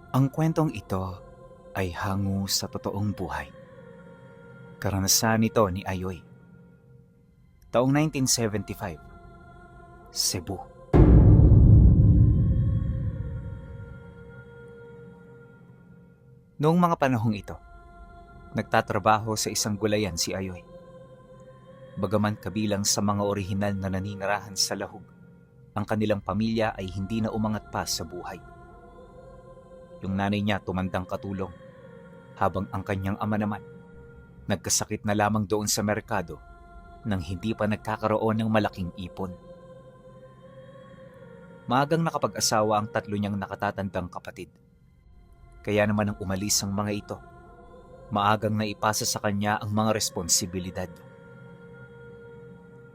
Ang kwentong ito ay hango sa totoong buhay. Karanasan nito ni Ayoy. Taong 1975, Cebu. Noong mga panahong ito, nagtatrabaho sa isang gulayan si Ayoy. Bagaman kabilang sa mga orihinal na naninirahan sa lahog, ang kanilang pamilya ay hindi na umangat pa sa buhay. Yung nanay niya tumandang katulong, habang ang kanyang ama naman nagkasakit na lamang doon sa merkado nang hindi pa nagkakaroon ng malaking ipon. Maagang nakapag-asawa ang tatlo niyang nakatatandang kapatid. Kaya naman nang umalis ang mga ito, maagang naipasa sa kanya ang mga responsibilidad.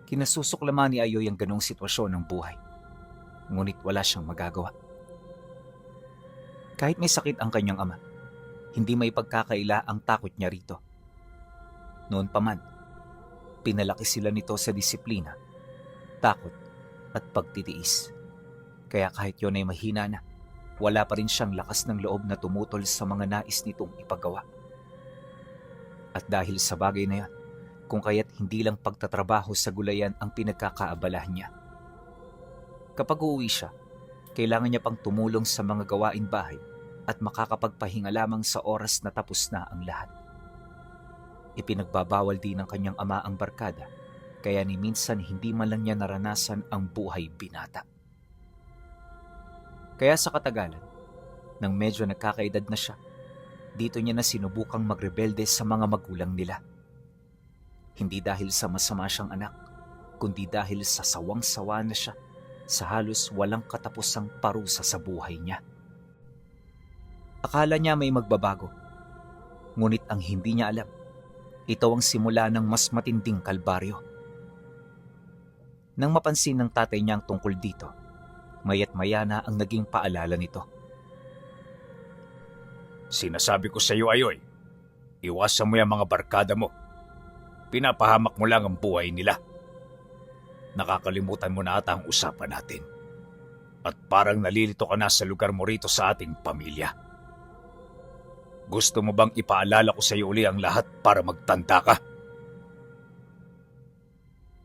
Kinasusuklaman ni Ayoy ang ganong sitwasyon ng buhay, ngunit wala siyang magagawa. Kahit may sakit ang kanyang ama, hindi may pagkakaila ang takot niya rito. Noon pa man, pinalaki sila nito sa disiplina, takot at pagtitiis. Kaya kahit yun ay mahina na, wala pa rin siyang lakas ng loob na tumutol sa mga nais nitong ipagawa. At dahil sa bagay na yan, kung kaya't hindi lang pagtatrabaho sa gulayan ang pinagkakaabalahan niya. Kapag uuwi siya, kailangan niya pang tumulong sa mga gawain bahay at makakapagpahinga lamang sa oras na tapos na ang lahat. Ipinagbabawal din ng kanyang ama ang barkada, kaya ni minsan hindi man lang niya naranasan ang buhay binata. Kaya sa katagalan, nang medyo nagkakaedad na siya, dito niya na sinubukang magrebelde sa mga magulang nila. Hindi dahil sa masama siyang anak, kundi dahil sa sawang-sawa na siya sa halos walang katapusang parusa sa buhay niya. Akala niya may magbabago, ngunit ang hindi niya alam, ito ang simula ng mas matinding kalbaryo. Nang mapansin ng tatay niya ang tungkol dito, maya't maya na ang naging paalala nito. Sinasabi ko sa iyo, Ayoy, iwasan mo yung mga barkada mo. Pinapahamak mo lang ang buhay nila. Nakakalimutan mo na ata ang usapan natin. At parang nalilito ka na sa lugar mo rito sa ating pamilya. Gusto mo bang ipaalala ko sa iyo uli ang lahat para magtanda ka?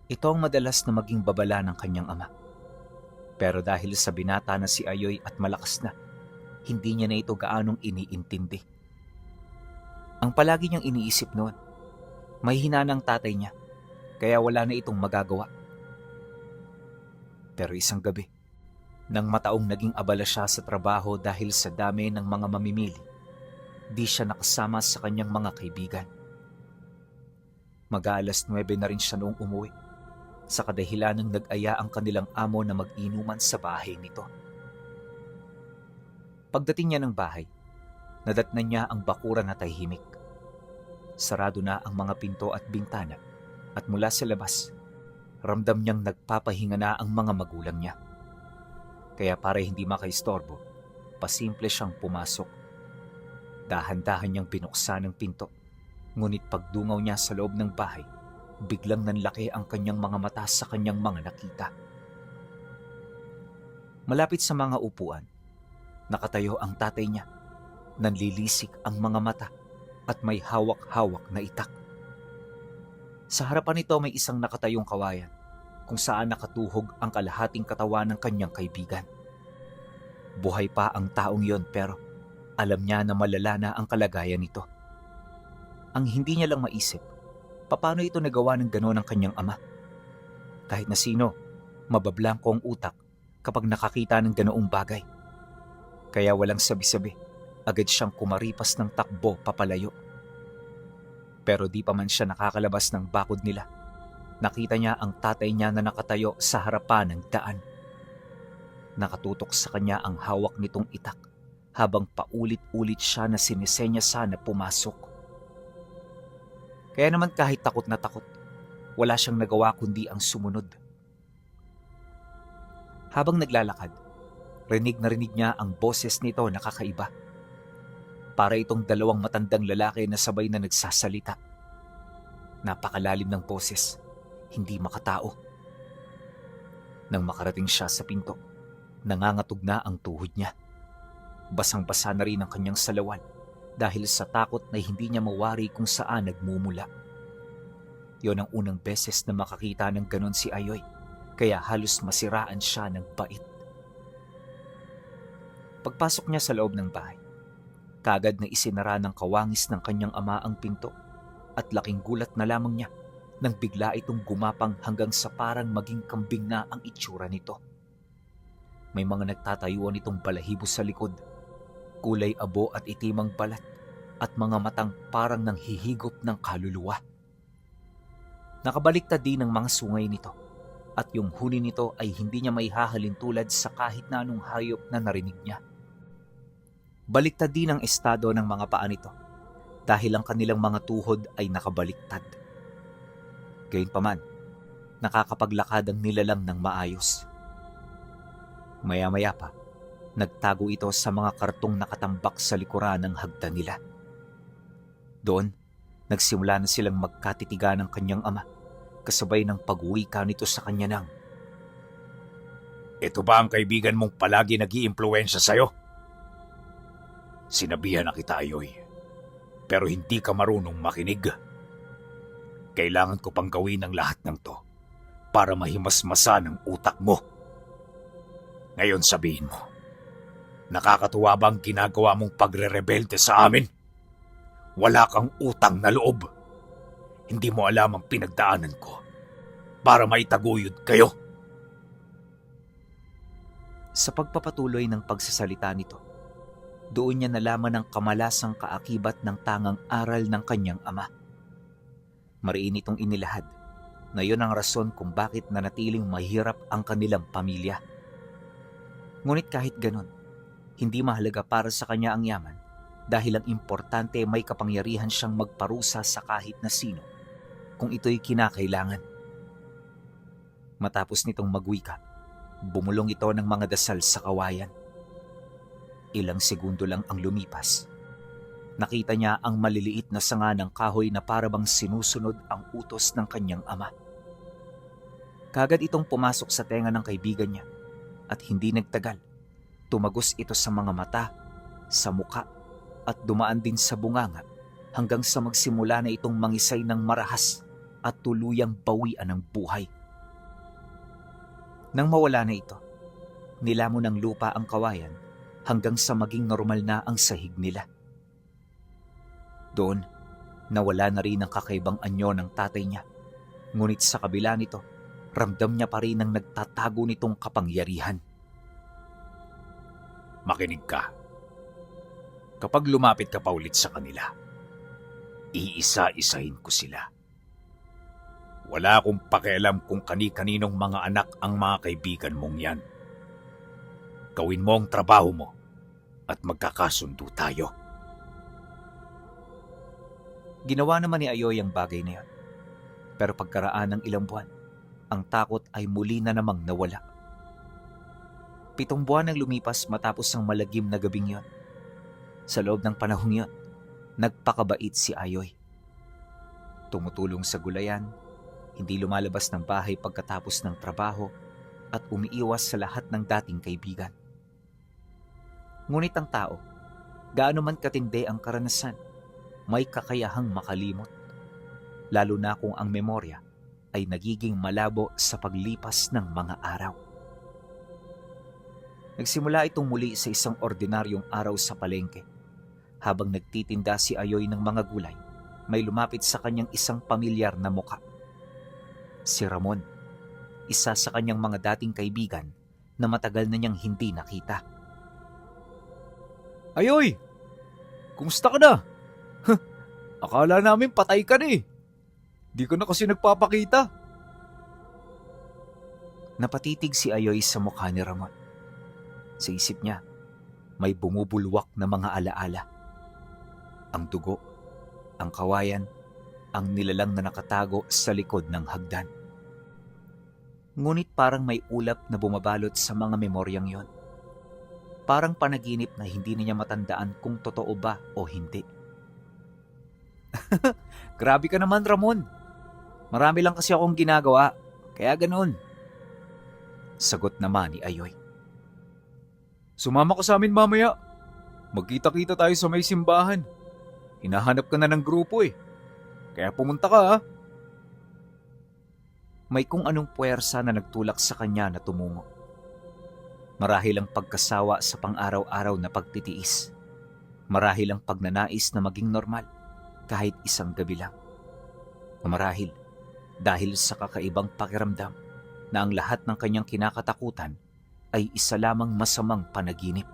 Ito ang madalas na maging babala ng kanyang ama. Pero dahil sa binata na si Ayoy at malakas na, hindi niya na ito gaanong iniintindi. Ang palagi niyang iniisip noon, may hinanang tatay niya, kaya wala na itong magagawa. Pero isang gabi, nang mataong naging abala siya sa trabaho dahil sa dami ng mga mamimili, di siya nakasama sa kanyang mga kaibigan. Mag-aalas 9 na rin siya noong umuwi, sa kadahilanang nag-aya ang kanilang amo na mag-inuman sa bahay nito. Pagdating niya ng bahay, nadatnan niya ang bakuran na tahimik. Sarado na ang mga pinto at bintana at mula sa labas, ramdam niyang nagpapahinga na ang mga magulang niya. Kaya para hindi makaistorbo, pasimple siyang pumasok. Dahan-dahan niyang binuksan ang pinto, ngunit pagdungaw niya sa loob ng bahay, biglang nanlaki ang kanyang mga mata sa kanyang mga nakita. Malapit sa mga upuan, nakatayo ang tatay niya. Nanlilisik ang mga mata at may hawak-hawak na itak. Sa harapan nito may isang nakatayong kawayan kung saan nakatuhog ang kalahating katawan ng kanyang kaibigan. Buhay pa ang taong yon pero alam niya na malala na ang kalagayan nito. Ang hindi niya lang maisip, paano ito nagawa ng gano'n ng kanyang ama? Kahit na sino, mabablangko ang utak kapag nakakita ng ganoong bagay. Kaya walang sabi-sabi, agad siyang kumaripas ng takbo papalayo. Pero di pa man siya nakakalabas ng bakod nila, nakita niya ang tatay niya na nakatayo sa harapan ng daan. Nakatutok sa kanya ang hawak nitong itak habang paulit-ulit siya na sinisenya sana pumasok. Kaya naman kahit takot na takot, wala siyang nagawa kundi ang sumunod. Habang naglalakad, rinig na rinig niya ang boses nito na kakaiba. Para itong dalawang matandang lalaki na sabay na nagsasalita. Napakalalim ng boses, hindi makatao. Nang makarating siya sa pinto, nangangatog na ang tuhod niya. Basang-basa na rin ang kanyang salawan dahil sa takot na hindi niya mawari kung saan nagmumula. Yon ang unang beses na makakita ng ganon si Ayoy, kaya halos masiraan siya ng bait. Pagpasok niya sa loob ng bahay, kagad na isinara ng kawangis ng kanyang ama ang pinto at laking gulat na lamang niya nang bigla itong gumapang hanggang sa parang maging kambing na ang itsura nito. May mga nagtatayuan itong balahibo sa likod, kulay abo at itimang balat at mga matang parang nanghihigop ng kaluluwa. Nakabaliktad din ang mga sungay nito at yung huni nito ay hindi niya maihahalin tulad sa kahit na anong hayop na narinig niya. Baliktad din ang estado ng mga paa nito dahil ang kanilang mga tuhod ay nakabaliktad. Gayunpaman, nakakapaglakad ang nilalang ng maayos. Maya-maya pa, nagtago ito sa mga kartong nakatambak sa likuran ng hagdan nila. Doon, nagsimula na silang magkatitigan ng kanyang ama, kasabay ng pag-uwika nito sa kanya ng, Ito ba ang kaibigan mong palagi nag-iimpluwensya sa'yo? Sinabihan na kita, Ayoy, pero hindi ka marunong makinig. Kailangan ko pang gawin ang lahat ng to para mahimasmasan ang utak mo. Ngayon sabihin mo, nakakatuwa ba ang ginagawa mong pagre-rebelde sa amin? Wala kang utang na loob. Hindi mo alam ang pinagdaanan ko para maitaguyod kayo. Sa pagpapatuloy ng pagsasalita nito, doon niya nalaman ang kamalasang kaakibat ng tangang aral ng kanyang ama. Mariin itong inilahad na yun ang rason kung bakit nanatiling mahirap ang kanilang pamilya. Ngunit kahit ganun, hindi mahalaga para sa kanya ang yaman dahil ang importante may kapangyarihan siyang magparusa sa kahit na sino kung ito'y kinakailangan. Matapos nitong magwika, bumulong ito ng mga dasal sa kawayan. Ilang segundo lang ang lumipas. Nakita niya ang maliliit na sanga ng kahoy na parabang sinusunod ang utos ng kanyang ama. Kagad itong pumasok sa tenga ng kaibigan niya at hindi nagtagal, tumagos ito sa mga mata, sa muka at dumaan din sa bunganga hanggang sa magsimula na itong mangisay ng marahas at tuluyang bawian ng buhay. Nang mawala na ito, nilamon ng lupa ang kawayan hanggang sa maging normal na ang sahig nila. Doon, nawala na rin ang kakaibang anyo ng tatay niya. Ngunit sa kabila nito, ramdam niya pa rin ang nagtatago nitong kapangyarihan. Makinig ka. Kapag lumapit ka pa ulit sa kanila, iisa-isahin ko sila. Wala akong pakialam kung kani-kaninong mga anak ang mga kaibigan mong yan. Gawin mo ang trabaho mo at magkakasundo tayo. Ginawa naman ni Ayoy ang bagay na yun. Pero pagkaraan ng ilang buwan, ang takot ay muli na namang nawala. 7 buwan ang lumipas matapos ang malagim na gabing yon. Sa loob ng panahong yon, nagpakabait si Ayoy. Tumutulong sa gulayan, hindi lumalabas ng bahay pagkatapos ng trabaho at umiiwas sa lahat ng dating kaibigan. Ngunit ang tao, gaano man katindi ang karanasan, may kakayahang makalimot, lalo na kung ang memorya ay nagiging malabo sa paglipas ng mga araw. Nagsimula itong muli sa isang ordinaryong araw sa palengke. Habang nagtitinda si Ayoy ng mga gulay, may lumapit sa kanyang isang pamilyar na muka. Si Ramon, isa sa kanyang mga dating kaibigan na matagal na niyang hindi nakita. Ayoy! Kumusta ka na? Akala namin patay ka na eh. Di ka na kasi nagpapakita. Napatitig si Ayoy sa mukha ni Ramon. Sa isip niya, may bumubulwak na mga alaala. Ang dugo, ang kawayan, ang nilalang na nakatago sa likod ng hagdan. Ngunit parang may ulap na bumabalot sa mga memoryang yon. Parang panaginip na hindi niya matandaan kung totoo ba o hindi. Grabe ka naman, Ramon. Marami lang kasi akong ginagawa, kaya ganoon. Sagot naman ni Ayoy. Sumama ka sa amin mamaya. Magkita-kita tayo sa may simbahan. Hinahanap ka na ng grupo eh. Kaya pumunta ka ha. May kung anong puwersa na nagtulak sa kanya na tumungo. Marahil ang pagkasawa sa pang-araw-araw na pagtitiis. Marahil ang pagnanais na maging normal kahit isang gabi lang. O marahil dahil sa kakaibang pakiramdam na ang lahat ng kanyang kinakatakutan ay isa lamang masamang panaginip.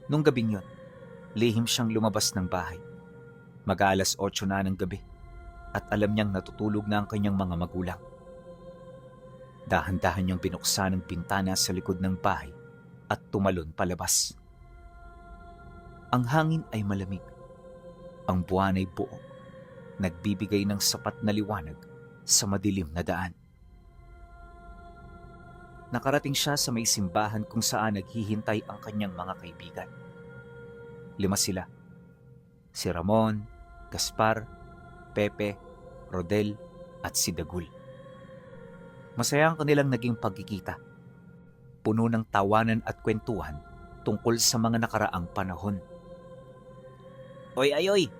Nung gabing yon, lihim siyang lumabas ng bahay. Mag-aalas 8 na ng gabi at alam niyang natutulog na ang kanyang mga magulang. Dahan-dahan niyang binuksan ang pintana sa likod ng bahay at tumalon palabas. Ang hangin ay malamig. Ang buwan ay buo, nagbibigay ng sapat na liwanag sa madilim na daan. Nakarating siya sa may simbahan kung saan naghihintay ang kanyang mga kaibigan. 5 sila. Si Ramon, Gaspar, Pepe, Rodel at si Dagul. Masaya ang kanilang naging pagkikita. Puno ng tawanan at kwentuhan tungkol sa mga nakaraang panahon. Oy Ayoy,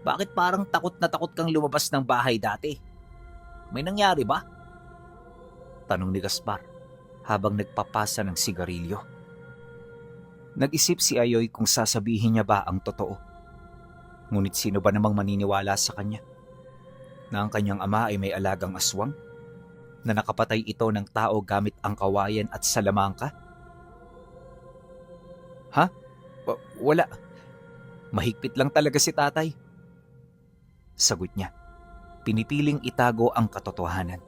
bakit parang takot na takot kang lumabas ng bahay dati? May nangyari ba? Tanong ni Gaspar habang nagpapasa ng sigarilyo. Nag-isip si Ayoy kung sasabihin niya ba ang totoo. Ngunit sino ba namang maniniwala sa kanya? Na ang kanyang ama ay may alagang aswang? Na nakapatay ito ng tao gamit ang kawayan at salamangka? Ha? Wala. Mahigpit lang talaga si tatay. Sagot niya. Pinipiling itago ang katotohanan.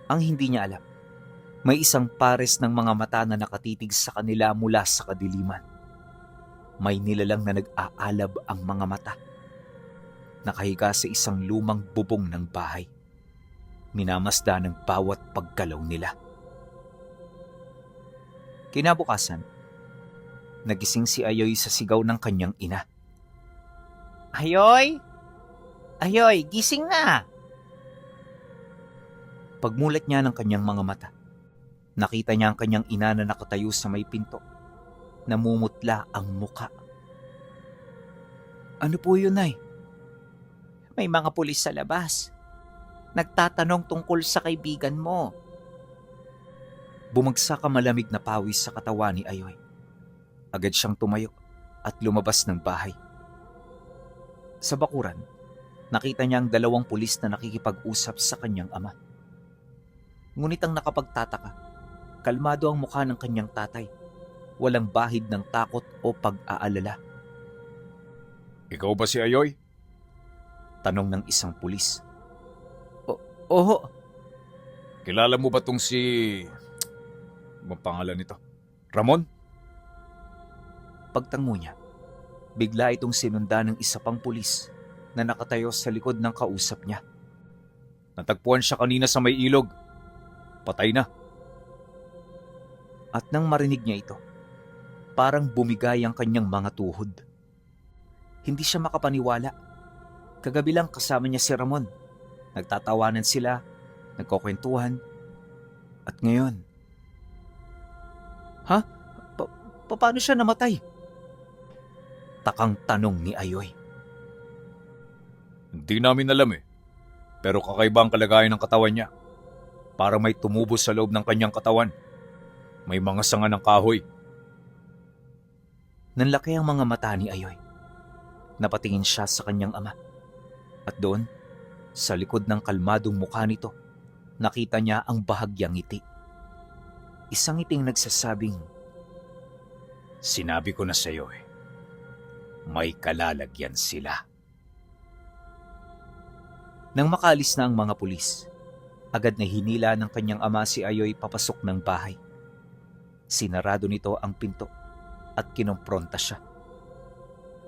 Ang hindi niya alam, may isang pares ng mga mata na nakatitig sa kanila mula sa kadiliman. May nilalang na nag-aalab ang mga mata. Nakahiga sa isang lumang bubong ng bahay. Minamasda ng bawat paggalaw nila. Kinabukasan, nagising si Ayoy sa sigaw ng kanyang ina. Ayoy! Ayoy, gising na! Pagmulat niya ng kanyang mga mata, nakita niya ang kanyang ina na nakatayo sa may pinto. Namumutla ang muka. Ano po yun, Nay? May mga pulis sa labas. Nagtatanong tungkol sa kaibigan mo. Bumagsak ang malamig na pawis sa katawan ni Ayoy. Agad siyang tumayo at lumabas ng bahay. Sa bakuran, nakita niya ang 2 pulis na nakikipag-usap sa kanyang ama. Ngunit ang nakapagtataka, kalmado ang mukha ng kanyang tatay. Walang bahid ng takot o pag-aalala. Ikaw ba si Ayoy? Tanong ng isang pulis. Oo. Kilala mo ba tong si... Anong pangalan nito? Ramon? Pagtango niya, bigla itong sinundan ng isa pang pulis na nakatayo sa likod ng kausap niya. Natagpuan siya kanina sa may ilog. Patay na. At nang marinig niya ito, parang bumigay ang kanyang mga tuhod. Hindi siya makapaniwala. Kagabi lang kasama niya si Ramon. Nagtatawanan sila, nagkukwentuhan, at ngayon. Ha? Paano siya namatay? Takang tanong ni Ayoy. Hindi namin alam eh. Pero kakaiba ang kalagayan ng katawan niya. Para may tumubo sa loob ng kanyang katawan. May mga sanga ng kahoy. Nanlaki ang mga mata ni Ayoy. Napatingin siya sa kanyang ama. At doon, sa likod ng kalmadong mukha nito, nakita niya ang bahagyang ngiti. Isang ngiting nagsasabing, Sinabi ko na sa iyo eh. May kalalagyan sila. Nang makaalis na ang mga pulis, agad na hinila ng kanyang ama si Ayoy papasok ng bahay. Sinarado nito ang pinto at kinompronta siya.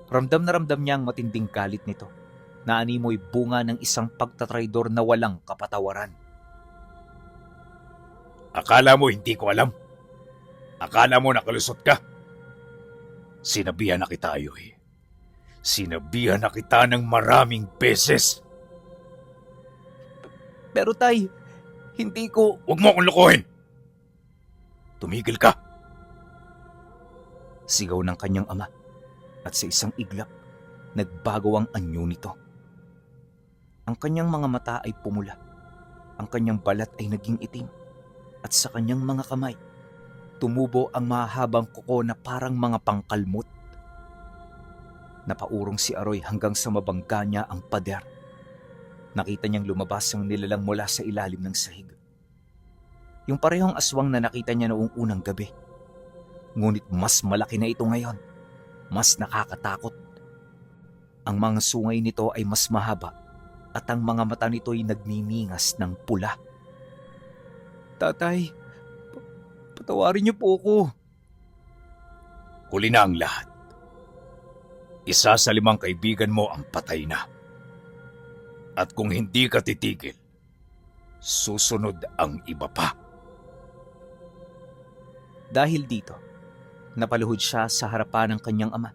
Ramdam na ramdam niya ang matinding galit nito na animoy bunga ng isang pagtatraidor na walang kapatawaran. Akala mo hindi ko alam? Akala mo nakalusot ka? Sinabihan na kita, Ayoy. Sinabihan na kita ng maraming beses. Pero tay, hindi ko... Huwag mo akong lokohin! Tumigil ka! Sigaw ng kanyang ama at sa isang iglap, nagbago ang anyo nito. Ang kanyang mga mata ay pumula, ang kanyang balat ay naging itim, at sa kanyang mga kamay, tumubo ang mahahabang kuko na parang mga pangkalmot. Napaurong si Aroy hanggang sa mabangga niya ang pader. Nakita niyang lumabas ang nilalang mula sa ilalim ng sahig. Yung parehong aswang na nakita niya noong unang gabi. Ngunit mas malaki na ito ngayon. Mas nakakatakot. Ang mga sungay nito ay mas mahaba at ang mga mata nito ay nagniningas ng pula. Tatay, patawarin niyo po ako. Huli na ang lahat. Isa sa 5 kaibigan mo ang patay na. At kung hindi ka titigil, susunod ang iba pa. Dahil dito, napaluhod siya sa harapan ng kanyang ama.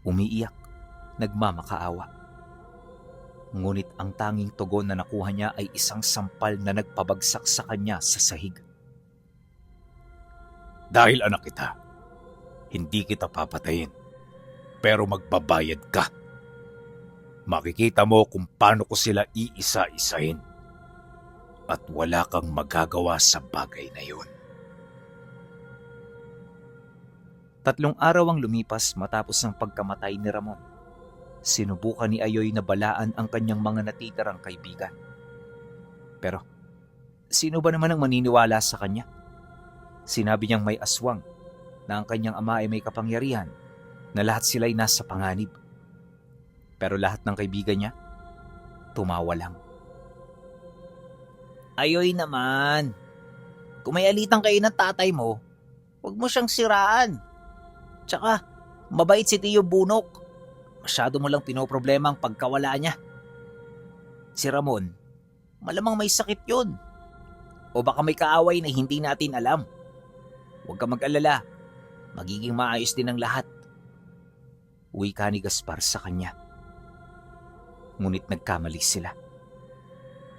Umiiyak, nagmamakaawa. Ngunit ang tanging tugon na nakuha niya ay isang sampal na nagpabagsak sa kanya sa sahig. Dahil anak kita, hindi kita papatayin, pero magbabayad ka. Makikita mo kung paano ko sila iisa-isahin. At wala kang magagawa sa bagay na yun. 3 araw ang lumipas matapos ang pagkamatay ni Ramon. Sinubukan ni Ayoy na balaan ang kanyang mga natitirang kaibigan. Pero, sino ba naman ang maniniwala sa kanya? Sinabi niyang may aswang, na ang kanyang ama ay may kapangyarihan, na lahat sila ay nasa panganib. Pero lahat ng kaibigan niya, tumawa lang. Ayoy naman, kung may alitan kayo ng tatay mo, huwag mo siyang siraan. Tsaka, mabait si Tiyo Bunok. Masyado mo lang pinoproblema ang pagkawala niya. Si Ramon, malamang may sakit yun. O baka may kaaway na hindi natin alam. Huwag ka mag-alala. Magiging maayos din ang lahat. Wika ni Gaspar sa kanya. Ngunit nagkamali sila.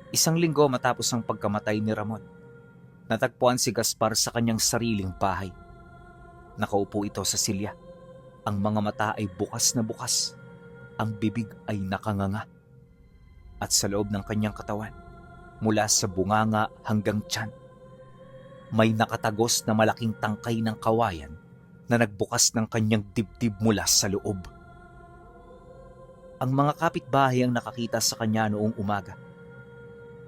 1 linggo matapos ang pagkamatay ni Ramon, natagpuan si Gaspar sa kanyang sariling bahay. Nakaupo ito sa silya. Ang mga mata ay bukas na bukas. Ang bibig ay nakanganga. At sa loob ng kanyang katawan, mula sa bunganga hanggang tiyan, may nakatagos na malaking tangkay ng kawayan na nagbukas ng kanyang dibdib mula sa loob. Ang mga kapitbahay ang nakakita sa kanya noong umaga.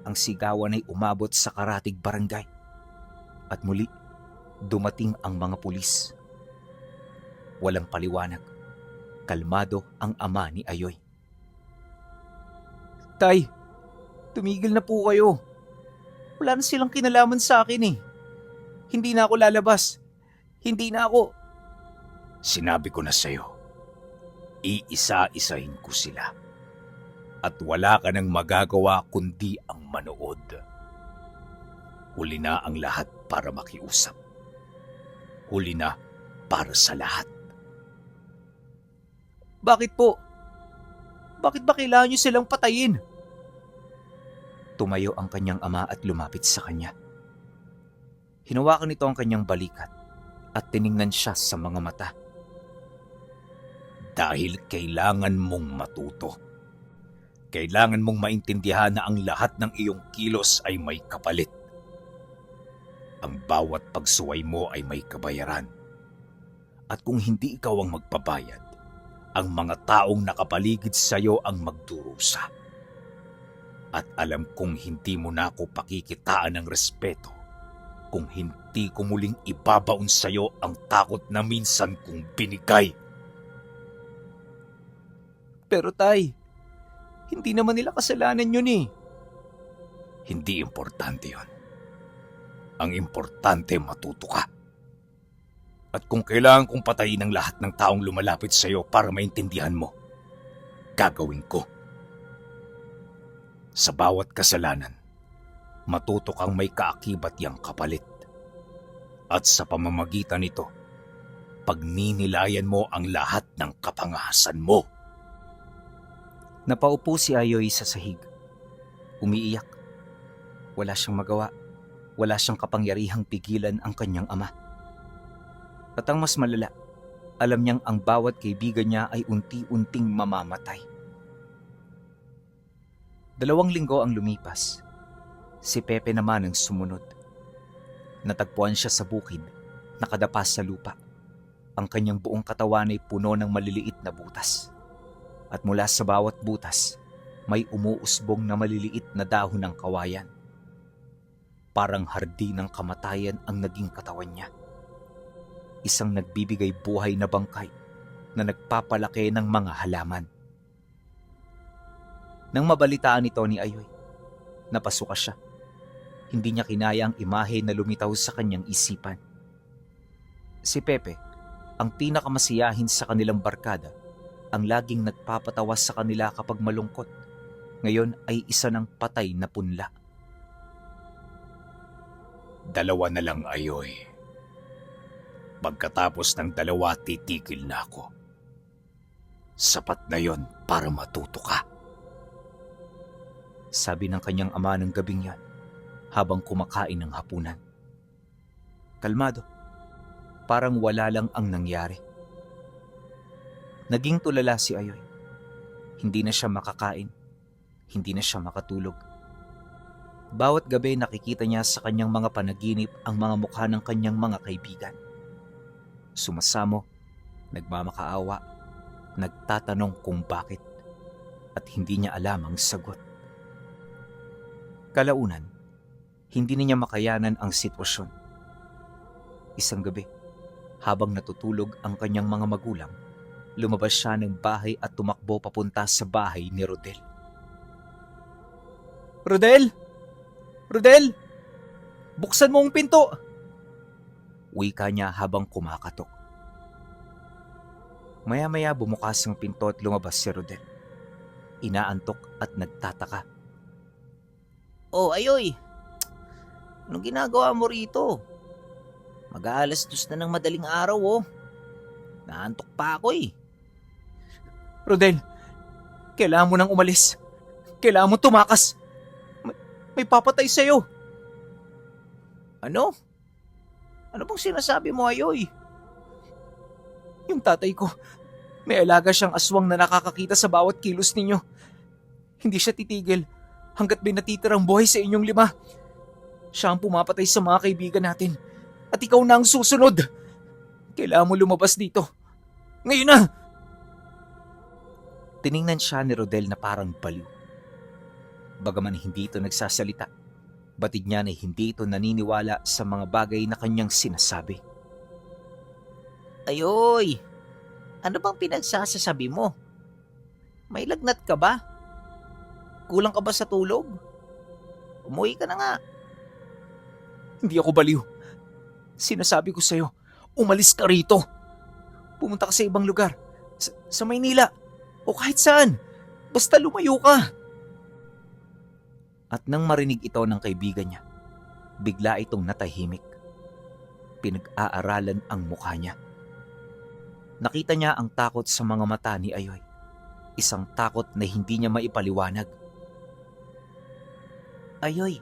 Ang sigawan ay umabot sa Karatig Barangay. At muli, dumating ang mga pulis. Walang paliwanag. Kalmado ang ama ni Ayoy. Tay, tumigil na po kayo. Wala na silang kinalaman sa akin eh. Hindi na ako lalabas. Hindi na ako. Sinabi ko na sa'yo, iisa-isahin ko sila. At wala ka nang magagawa kundi ang manood. Huli na ang lahat para makiusap. Huli na para sa lahat. Bakit po? Bakit ba kailangan niyo silang patayin? Tumayo ang kanyang ama at lumapit sa kanya. Hinawakan nito ang kanyang balikat at tiningnan siya sa mga mata. Dahil kailangan mong matuto. Kailangan mong maintindihan na ang lahat ng iyong kilos ay may kapalit. Ang bawat pagsuway mo ay may kabayaran. At kung hindi ikaw ang magbabayad, ang mga taong nakapaligid sa iyo ang magdurusa. At alam kong hindi mo na ako pakikitaan ng respeto kung hindi ko muling ibabaon sa iyo ang takot na minsan kong binigay. Pero tay, hindi naman nila kasalanan yun eh. Hindi importante yon. Ang importante matuto ka. At kung kailangan kong patayin ang lahat ng taong lumalapit sa iyo para maintindihan mo, gagawin ko. Sa bawat kasalanan, matuto kang may kaakibat yang kapalit. At sa pamamagitan nito, pagninilayan mo ang lahat ng kapangahasan mo. Napaupo si Ayoy sa sahig. Umiiyak. Wala siyang magawa. Wala siyang kapangyarihang pigilan ang kanyang ama. At ang mas malala, Alam niyang ang bawat kaibigan niya ay unti-unting mamamatay. 2 linggo ang lumipas. Si Pepe naman ang sumunod. Natagpuan siya sa bukid, nakadapa sa lupa. Ang kanyang buong katawan ay puno ng maliliit na butas. At mula sa bawat butas, may umuusbong na maliliit na dahon ng kawayan. Parang hardin ng kamatayan ang naging katawan niya. Isang nagbibigay buhay na bangkay na nagpapalaki ng mga halaman. Nang mabalitaan ito ni Ayoy, napasuka siya. Hindi niya kinaya ang imahe na lumitaw sa kanyang isipan. Si Pepe, ang pinakamasiyahin sa kanilang barkada, ang laging nagpapatawa sa kanila kapag malungkot, ngayon ay isa ng patay na punla. 2 na lang, Ayoy. Pagkatapos ng 2, titigil na ako. Sapat na yon para matuto ka. Sabi ng kanyang ama ng gabing yan habang kumakain ng hapunan. Kalmado, parang wala lang ang nangyari. Naging tulala si Ayoy. Hindi na siya makakain, hindi na siya makatulog. Bawat gabi nakikita niya sa kanyang mga panaginip ang mga mukha ng kanyang mga kaibigan. Sumasamo, nagmamakaawa, nagtatanong kung bakit, at hindi niya alam ang sagot. Kalaunan, hindi niya makayanan ang sitwasyon. Isang gabi, habang natutulog ang kanyang mga magulang, lumabas siya ng bahay at tumakbo papunta sa bahay ni Rodel. Rodel! Rodel! Buksan mo ang pinto! Wika niya habang kumakatok. Maya-maya bumukas ang pinto at lumabas si Rodel. Inaantok at nagtataka. Oh, Ayoy! Anong ginagawa mo rito? Mag-aalas 2 na ng madaling araw, oh. Naantok pa ako eh. Rodel, kailangan mo nang umalis. Kailangan mo tumakas. May papatay sa'yo. Ano? Ano bang sinasabi mo, Ayoy? Yung tatay ko, may alaga siyang aswang na nakakakita sa bawat kilos ninyo. Hindi siya titigil hanggat may natitirang buhay sa inyong 5. Siya ang pumapatay sa mga kaibigan natin. At ikaw na ang susunod. Kailangan mo lumabas dito. Ngayon na! Tiningnan siya ni Rodel na parang baliw. Bagaman hindi ito nagsasalita, batid niya na hindi ito naniniwala sa mga bagay na kanyang sinasabi. Ayoy! Ano bang pinagsasasabi mo? May lagnat ka ba? Kulang ka ba sa tulog? Umuwi ka na nga. Hindi ako baliw. Sinasabi ko sa'yo, umalis ka rito. Pumunta ka sa ibang lugar. Sa Maynila. O kahit saan. Basta lumayo ka. At nang marinig ito ng kaibigan niya, bigla itong natahimik. Pinag-aaralan ang mukha niya. Nakita niya ang takot sa mga mata ni Ayoy. Isang takot na hindi niya maipaliwanag. Ayoy,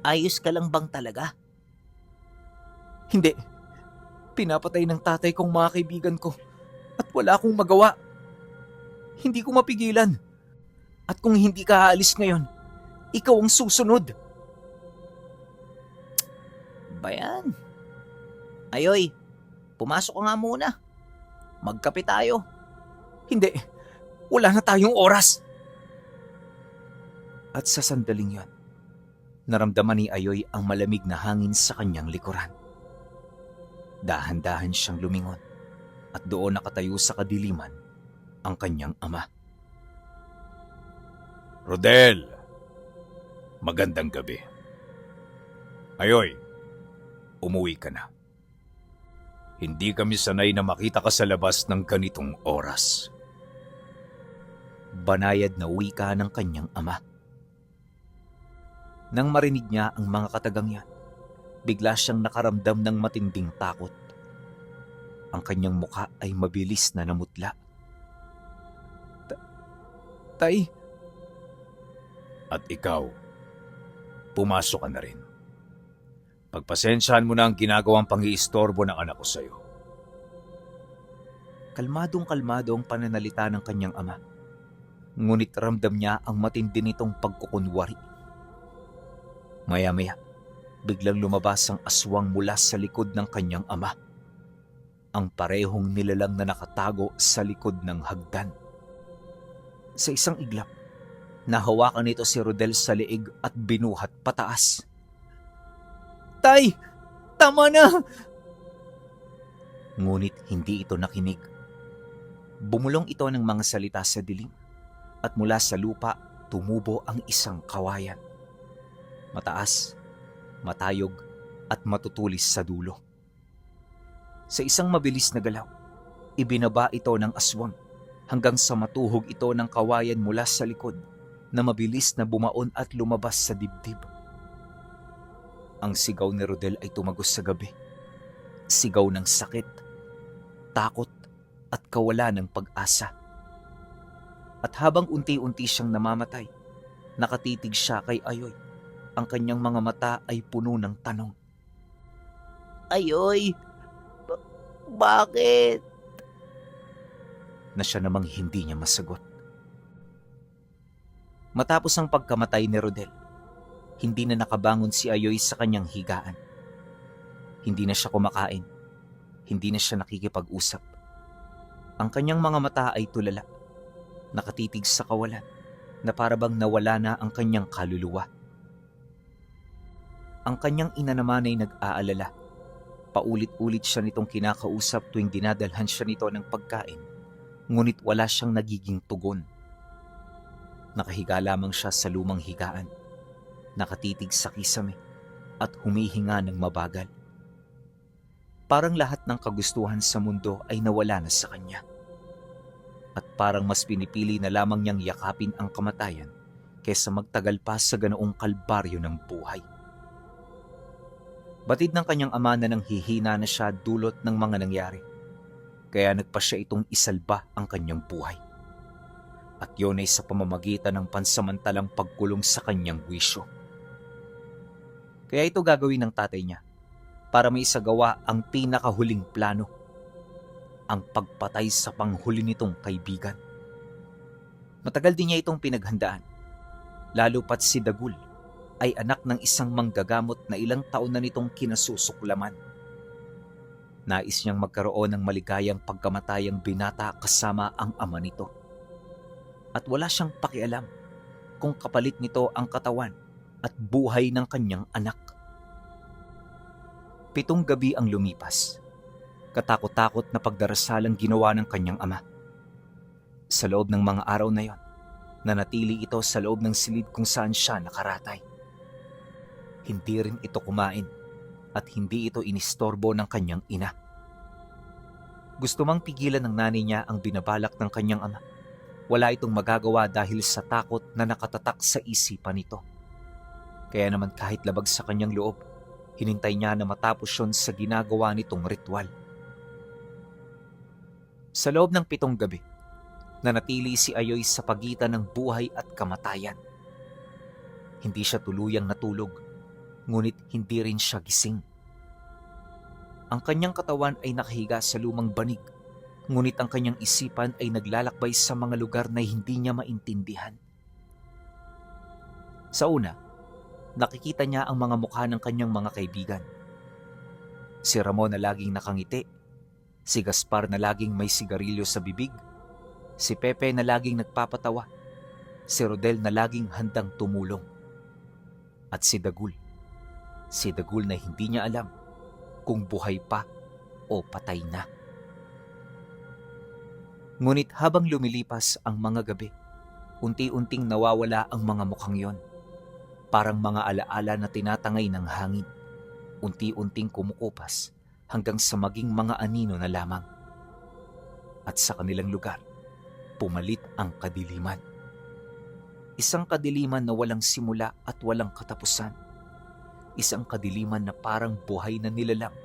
ayos ka lang bang talaga? Hindi. Pinapatay ng tatay kong mga kaibigan ko at wala akong magawa. Hindi ko mapigilan. At kung hindi ka aalis ngayon, ikaw ang susunod. Bayan. Ayoy, pumasok ka nga muna. Magkape tayo. Hindi. Wala na tayong oras. At sa sandaling yon, naramdaman ni Ayoy ang malamig na hangin sa kanyang likuran. Dahan-dahan siyang lumingon at doon nakatayo sa kadiliman ang kanyang ama. Rodel, magandang gabi. Ayoy, umuwi ka na. Hindi kami sanay na makita ka sa labas ng ganitong oras. Banayad na wika ng kanyang ama. Nang marinig niya ang mga katagang yan, bigla siyang nakaramdam ng matinding takot. Ang kanyang mukha ay mabilis na namutla. Tay? At ikaw, pumasok ka na rin. Pagpasensyahan mo na ang ginagawang pang-iistorbo ng anak ko sa'yo. Kalmadong-kalmado ang pananalita ng kanyang ama. Ngunit ramdam niya ang matindi nitong pagkukunwari. Maya-maya, biglang lumabas ang aswang mula sa likod ng kanyang ama. Ang parehong nilalang na nakatago sa likod ng hagdan. Sa isang iglap, nahawakan nito si Rodel sa leeg at binuhat pataas. "Tay! Tama na!" Ngunit hindi ito nakinig. Bumulong ito ng mga salita sa dilim at mula sa lupa tumubo ang isang kawayan. Mataas, matayog at matutulis sa dulo. Sa isang mabilis na galaw, ibinaba ito ng aswang hanggang sa matuhog ito ng kawayan mula sa likod na mabilis na bumaon at lumabas sa dibdib. Ang sigaw ni Rodel ay tumagos sa gabi. Sigaw ng sakit, takot at kawalan ng pag-asa. At habang unti-unti siyang namamatay, nakatitig siya kay Ayoy. Ang kanyang mga mata ay puno ng tanong. "Ayoy, bakit?" Na siya namang hindi niya masagot. Matapos ang pagkamatay ni Rodel, hindi na nakabangon si Ayoy sa kanyang higaan. Hindi na siya kumakain. Hindi na siya nakikipag-usap. Ang kanyang mga mata ay tulala, nakatitig sa kawalan, na parabang nawala na ang kanyang kaluluwa. Ang kanyang ina naman ay nag-aalala. Paulit-ulit siya nitong kinakausap tuwing dinadalhan siya nito ng pagkain, ngunit wala siyang nagiging tugon. Nakahiga lamang siya sa lumang higaan, nakatitig sa kisame at humihinga ng mabagal. Parang lahat ng kagustuhan sa mundo ay nawala na sa kanya. At parang mas pinipili na lamang niyang yakapin ang kamatayan kaysa magtagal pa sa ganoong kalbaryo ng buhay. Batid ng kanyang ama na nang hihina na siya dulot ng mga nangyari, kaya nagpa siya itong isalba ang kanyang buhay. At yun ay sa pamamagitan ng pansamantalang pagkulong sa kanyang wisyo. Kaya ito gagawin ng tatay niya para maisagawa ang pinakahuling plano, ang pagpatay sa panghuli nitong kaibigan. Matagal din niya itong pinaghandaan, lalo pat si Dagul ay anak ng isang manggagamot na ilang taon na nitong kinasusuklaman. Nais niyang magkaroon ng maligayang pagkamatayang binata kasama ang ama nito. At wala siyang pakialam kung kapalit nito ang katawan at buhay ng kanyang anak. 7 gabi ang lumipas. Katakot-takot na pagdarasalang ginawa ng kanyang ama. Sa loob ng mga araw na yon, nanatili ito sa loob ng silid kung saan siya nakaratay. Hindi rin ito kumain at hindi ito inistorbo ng kanyang ina. Gusto mang pigilan ng nanay niya ang binabalak ng kanyang ama. Wala itong magagawa dahil sa takot na nakatatak sa isipan nito. Kaya naman kahit labag sa kanyang loob, hinintay niya na matapos yon sa ginagawa nitong ritual. Sa loob ng 7 gabi, nanatili si Ayoy sa pagitan ng buhay at kamatayan. Hindi siya tuluyang natulog, ngunit hindi rin siya gising. Ang kanyang katawan ay nakahiga sa lumang banig, ngunit ang kanyang isipan ay naglalakbay sa mga lugar na hindi niya maintindihan. Sa una, nakikita niya ang mga mukha ng kanyang mga kaibigan. Si Ramon na laging nakangiti, si Gaspar na laging may sigarilyo sa bibig, si Pepe na laging nagpapatawa, si Rodel na laging handang tumulong, at si Dagul na hindi niya alam kung buhay pa o patay na. Ngunit habang lumilipas ang mga gabi, unti-unting nawawala ang mga mukhang yon. Parang mga alaala na tinatangay ng hangin, unti-unting kumukupas hanggang sa maging mga anino na lamang. At sa kanilang lugar, pumalit ang kadiliman. Isang kadiliman na walang simula at walang katapusan. Isang kadiliman na parang buhay na nilalang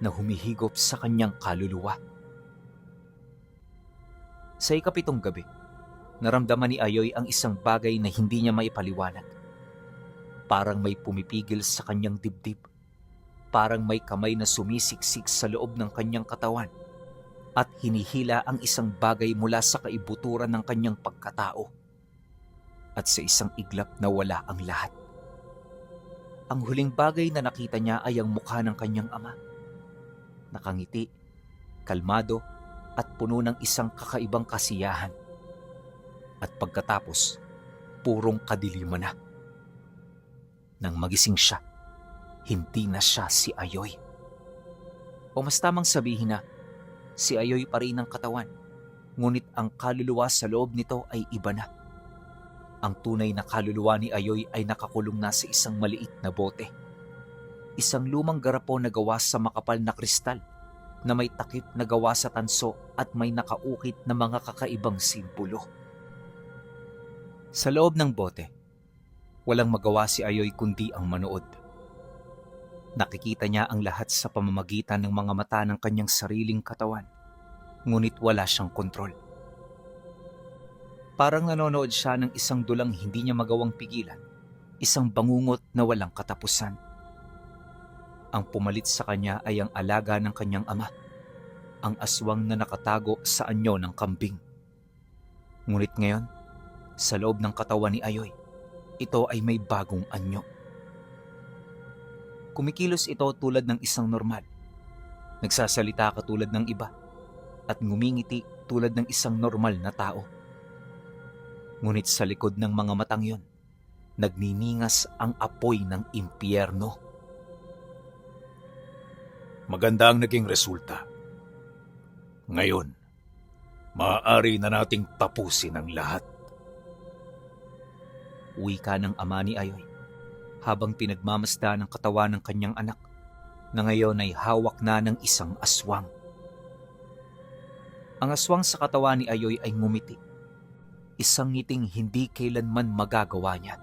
na humihigop sa kanyang kaluluwa. Sa 7 gabi, naramdaman ni Ayoy ang isang bagay na hindi niya maipaliwanag. Parang may pumipigil sa kanyang dibdib. Parang may kamay na sumisiksik sa loob ng kanyang katawan. at hinihila ang isang bagay mula sa kaibuturan ng kanyang pagkatao. At sa isang iglap na wala ang lahat. Ang huling bagay na nakita niya ay ang mukha ng kanyang ama. Nakangiti, kalmado, at puno ng isang kakaibang kasiyahan. At pagkatapos, purong kadiliman na. Nang magising siya, hindi na siya si Ayoy. O mas tamang sabihin na, si Ayoy pa rin ang katawan, ngunit ang kaluluwa sa loob nito ay iba na. Ang tunay na kaluluwa ni Ayoy ay nakakulong na sa isang maliit na bote. Isang lumang garapon na gawa sa makapal na kristal na may takip na gawa sa tanso at may nakaukit na mga kakaibang simbolo. Sa loob ng bote, walang magawa si Ayoy kundi ang manood. Nakikita niya ang lahat sa pamamagitan ng mga mata ng kanyang sariling katawan, ngunit wala siyang kontrol. Parang nanonood siya ng isang dulang hindi niya magawang pigilan, isang bangungot na walang katapusan. Ang pumalit sa kanya ay ang alaga ng kanyang ama, ang aswang na nakatago sa anyo ng kambing. Ngunit ngayon, sa loob ng katawan ni Ayoy, ito ay may bagong anyo. Kumikilos ito tulad ng isang normal, nagsasalita katulad ng iba, at ngumingiti tulad ng isang normal na tao. Ngunit sa likod ng mga matang yon, nagniningas ang apoy ng impyerno. Maganda ang naging resulta. Ngayon, maaari na nating tapusin ang lahat. Wika ng ama ni Ayoy, habang pinagmamasdan ng katawan ng kanyang anak, na ngayon ay hawak na ng isang aswang. Ang aswang sa katawan ni Ayoy ay ngumiti. Isang ngiting hindi kailanman magagawa niya.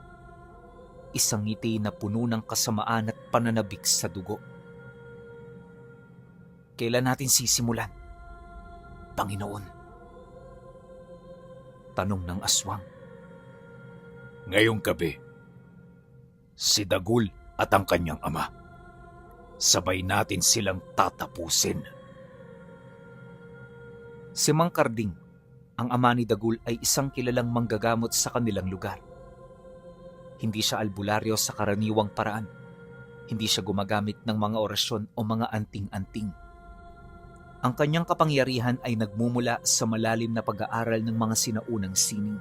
Isang ngiti na puno ng kasamaan at pananabik sa dugo. Kailan natin sisimulan, Panginoon? Tanong ng aswang. Ngayong gabi, si Dagul at ang kanyang ama, sabay natin silang tatapusin. Si Mang Karding, ang ama ni Dagul, ay isang kilalang manggagamot sa kanilang lugar. Hindi siya albularyo sa karaniwang paraan. Hindi siya gumagamit ng mga orasyon o mga anting-anting. Ang kanyang kapangyarihan ay nagmumula sa malalim na pag-aaral ng mga sinaunang sining.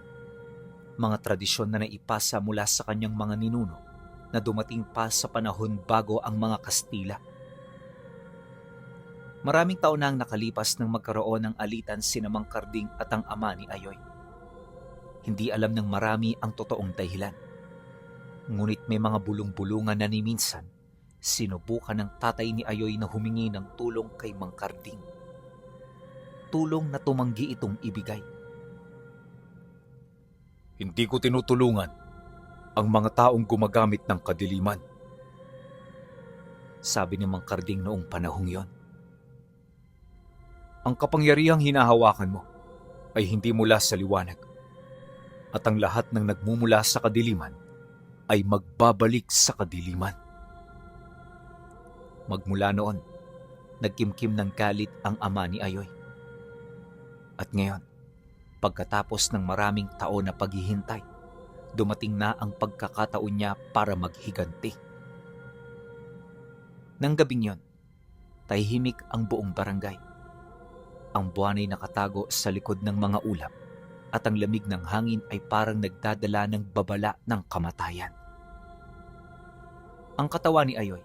Mga tradisyon na naipasa mula sa kanyang mga ninuno na dumating pa sa panahon bago ang mga Kastila. Maraming taon na ang nakalipas nang magkaroon ng alitan sina Mang Karding at ang ama ni Ayoy. Hindi alam ng marami ang totoong dahilan. Ngunit may mga bulong-bulungan na ni minsan, sinubukan ng tatay ni Ayoy na humingi ng tulong kay Mang Karding. Tulong na tumanggi itong ibigay. Hindi ko tinutulungan ang mga taong gumagamit ng kadiliman, sabi ni Mang Karding noong panahong yon. Ang kapangyarihang hinahawakan mo ay hindi mula sa liwanag, at ang lahat ng nagmumula sa kadiliman ay magbabalik sa kadiliman. Magmula noon, nagkimkim ng galit ang ama ni Ayoy. At ngayon, pagkatapos ng maraming taon na paghihintay, dumating na ang pagkakataon niya para maghiganti. Nang gabing yon, tahimik ang buong barangay. Ang buwan ay nakatago sa likod ng mga ulap at ang lamig ng hangin ay parang nagdadala ng babala ng kamatayan. Ang katawan ni Ayoy,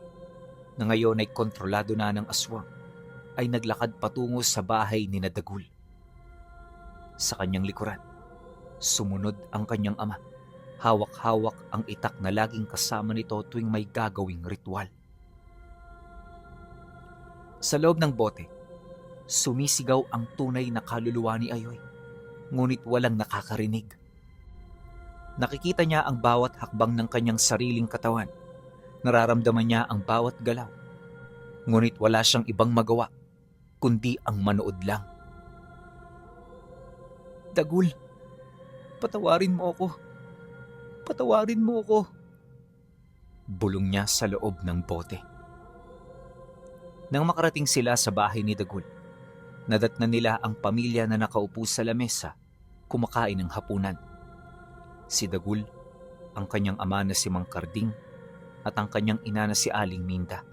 na ngayon ay kontrolado na ng aswang, ay naglakad patungo sa bahay ni Dagul. Sa kanyang likuran, sumunod ang kanyang ama. Hawak-hawak ang itak na laging kasama nito tuwing may gagawing ritual. Sa loob ng bote, sumisigaw ang tunay na kaluluwa ni Ayoy, ngunit walang nakakarinig. Nakikita niya ang bawat hakbang ng kanyang sariling katawan. Nararamdaman niya ang bawat galaw. Ngunit wala siyang ibang magawa, kundi ang manood lang. Dagul, patawarin mo ako. Patawarin mo ako. Bulong niya sa loob ng bote. Nang makarating sila sa bahay ni Dagul, Nadatnan nila ang pamilya na nakaupo sa lamesa, kumakain ng hapunan. Si Dagul, ang kanyang ama na si Mang Karding, at ang kanyang ina na si Aling Minda.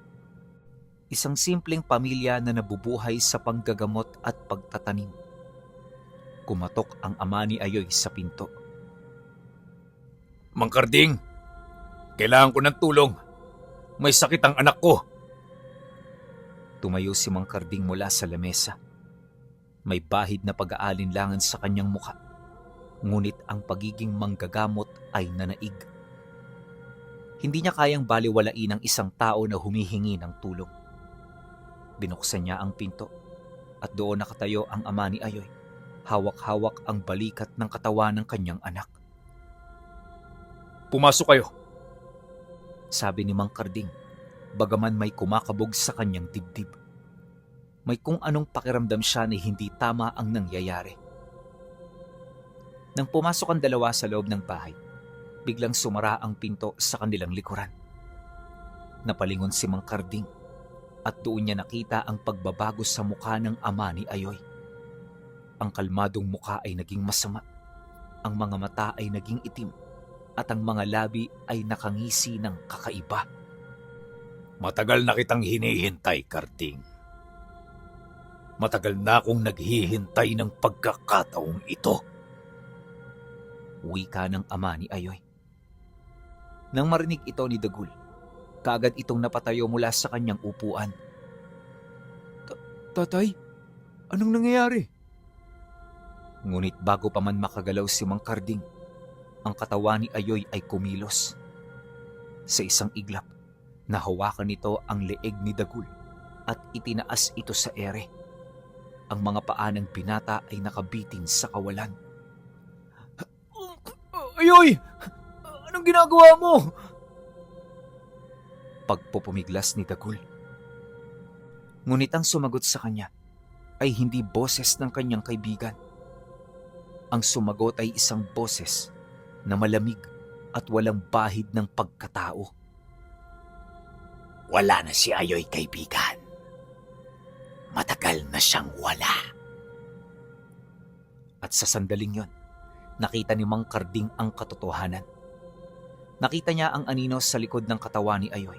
Isang simpleng pamilya na nabubuhay sa panggagamot at pagtatanim. Kumatok ang ama ni Ayoy sa pinto. Mang Karding, kailangan ko ng tulong. May sakit ang anak ko. Tumayo si Mang Karding mula sa lamesa. May bahid na pag-aalinlangan sa kanyang mukha. Ngunit ang pagiging manggagamot ay nanaig. Hindi niya kayang baliwalain ang isang tao na humihingi ng tulong. Binuksan niya ang pinto at doon nakatayo ang ama ni Ayoy. Hawak-hawak ang balikat ng katawan ng kanyang anak. Pumasok kayo. Sabi ni Mang Karding, bagaman may kumakabog sa kanyang dibdib. May kung anong pakiramdam siya na hindi tama ang nangyayari. Nang pumasok ang dalawa sa loob ng bahay, biglang sumara ang pinto sa kanilang likuran. Napalingon si Mang Karding at doon niya nakita ang pagbabago sa mukha ng ama ni Ayoy. Ang kalmadong mukha ay naging masama, ang mga mata ay naging itim, at ang mga labi ay nakangisi ng kakaiba. Matagal na kitang hinihintay, Karding. Matagal na akong naghihintay ng pagkakataong ito. Wika ng ama ni Ayoy. Nang marinig ito ni Dagul, kaagad itong napatayo mula sa kanyang upuan. Tatay, anong nangyayari? Ngunit bago pa man makagalaw si Mang Karding, ang katawan ni Ayoy ay kumilos. Sa isang iglap, nahawakan nito ang leeg ni Dagul at itinaas ito sa ere. Ang mga paa ng binata ay nakabitin sa kawalan. Ayoy! Anong ginagawa mo? Pagpupumiglas ni Dagul. Ngunit ang sumagot sa kanya ay hindi boses ng kanyang kaibigan. Ang sumagot ay isang boses na malamig at walang bahid ng pagkatao. Wala na si Ayoy, kaibigan. Matagal na siyang wala. At sa sandaling yon, nakita ni Mang Karding ang katotohanan. Nakita niya ang anino sa likod ng katawan ni Ayoy.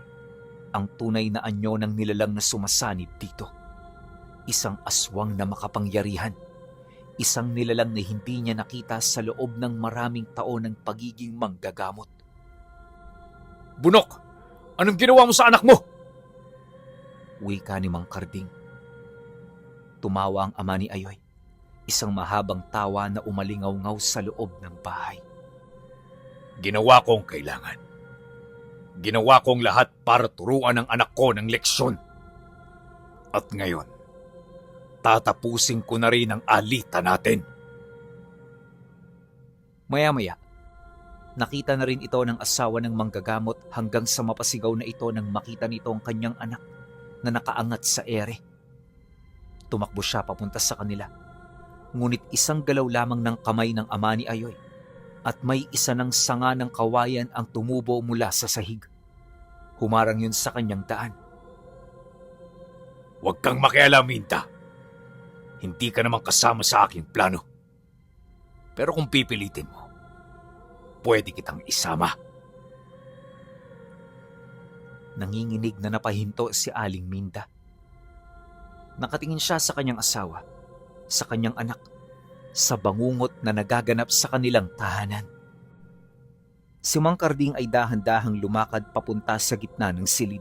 Ang tunay na anyo ng nilalang na sumasanib dito. Isang aswang na makapangyarihan. Isang nilalang na hindi niya nakita sa loob ng maraming taon ng pagiging manggagamot. Bunok! Anong ginawa mo sa anak mo? Wika ni Mang Karding. Tumawa ang ama ni Ayoy. Isang mahabang tawa na umalingaw-ngaw sa loob ng bahay. Ginawa ko ang kailangan. Ginawa kong lahat para turuan ang anak ko ng leksyon. At ngayon, tatapusin ko na rin ang alita natin. Maya-maya, nakita na rin ito ng asawa ng manggagamot hanggang sa mapasigaw na ito nang makita nito ang kanyang anak na nakaangat sa ere. Tumakbo siya papunta sa kanila. Ngunit isang galaw lamang ng kamay ng ama ni Ayoy at may isa ng sanga ng kawayan ang tumubo mula sa sahig. Humarang yun sa kanyang daan. Huwag kang makialam, Minta. Hindi ka naman kasama sa aking plano. Pero kung pipilitin mo, pwede kitang isama. Nanginginig na napahinto si Aling Minda. Nakatingin siya sa kanyang asawa, sa kanyang anak, sa bangungot na nagaganap sa kanilang tahanan. Si Mang Karding ay dahan-dahang lumakad papunta sa gitna ng silid.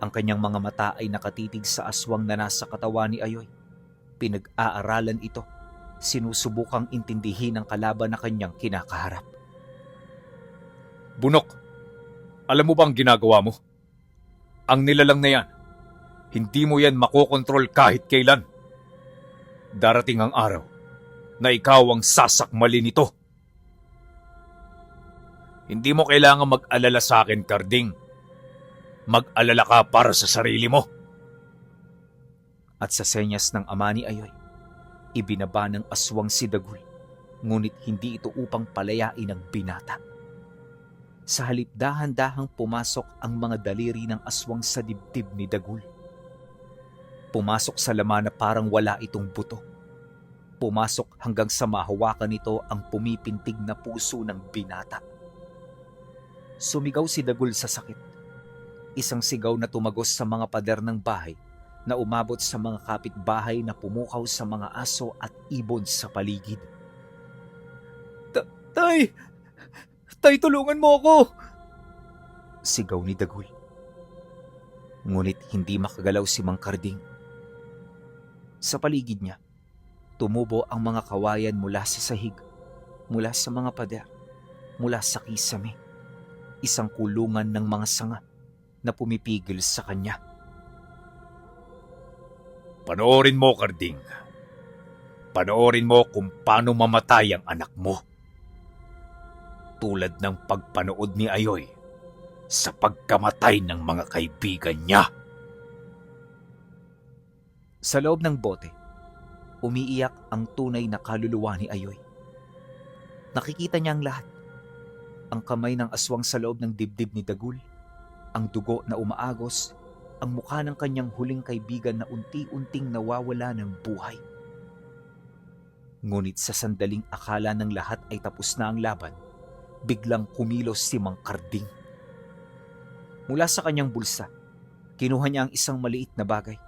Ang kanyang mga mata ay nakatitig sa aswang na nasa katawan ni Ayoy. Pinag-aaralan ito, sinusubukang intindihin ang kalaban na kanyang kinakaharap. Bunok, alam mo bang ginagawa mo? Ang nilalang na yan, hindi mo yan makokontrol kahit kailan. Darating ang araw na ikaw ang sasakmali nito. Hindi mo kailangan mag-alala sa akin, Karding. Mag-alala ka para sa sarili mo. At sa senyas ng ama ni Ayoy, ibinaba ng aswang si Dagul, ngunit hindi ito upang palayain ang binata. Sa halip dahan-dahang pumasok ang mga daliri ng aswang sa dibdib ni Dagul. Pumasok sa laman na parang wala itong buto. Pumasok hanggang sa mahawakan nito ang pumipintig na puso ng binata. Sumigaw si Dagul sa sakit. Isang sigaw na tumagos sa mga pader ng bahay na umabot sa mga kapitbahay na pumukaw sa mga aso at ibon sa paligid. Tay! Tay, tulungan mo ako! Sigaw ni Dagul. Ngunit hindi makagalaw si Mang Karding. Sa paligid niya, tumubo ang mga kawayan mula sa sahig, mula sa mga pader, mula sa kisame. Isang kulungan ng mga sanga na pumipigil sa kanya. Panoorin mo, Karding. Panoorin mo kung paano mamatay ang anak mo. Tulad ng pagpanood ni Ayoy sa pagkamatay ng mga kaibigan niya. Sa loob ng bote, umiiyak ang tunay na kaluluwa ni Ayoy. Nakikita niya ang lahat. Ang kamay ng aswang sa loob ng dibdib ni Dagul, ang dugo na umaagos, ang mukha ng kanyang huling kaibigan na unti-unting nawawala ng buhay. Ngunit sa sandaling akala ng lahat ay tapos na ang laban, biglang kumilos si Mang Karding. Mula sa kanyang bulsa, kinuha niya ang isang maliit na bagay.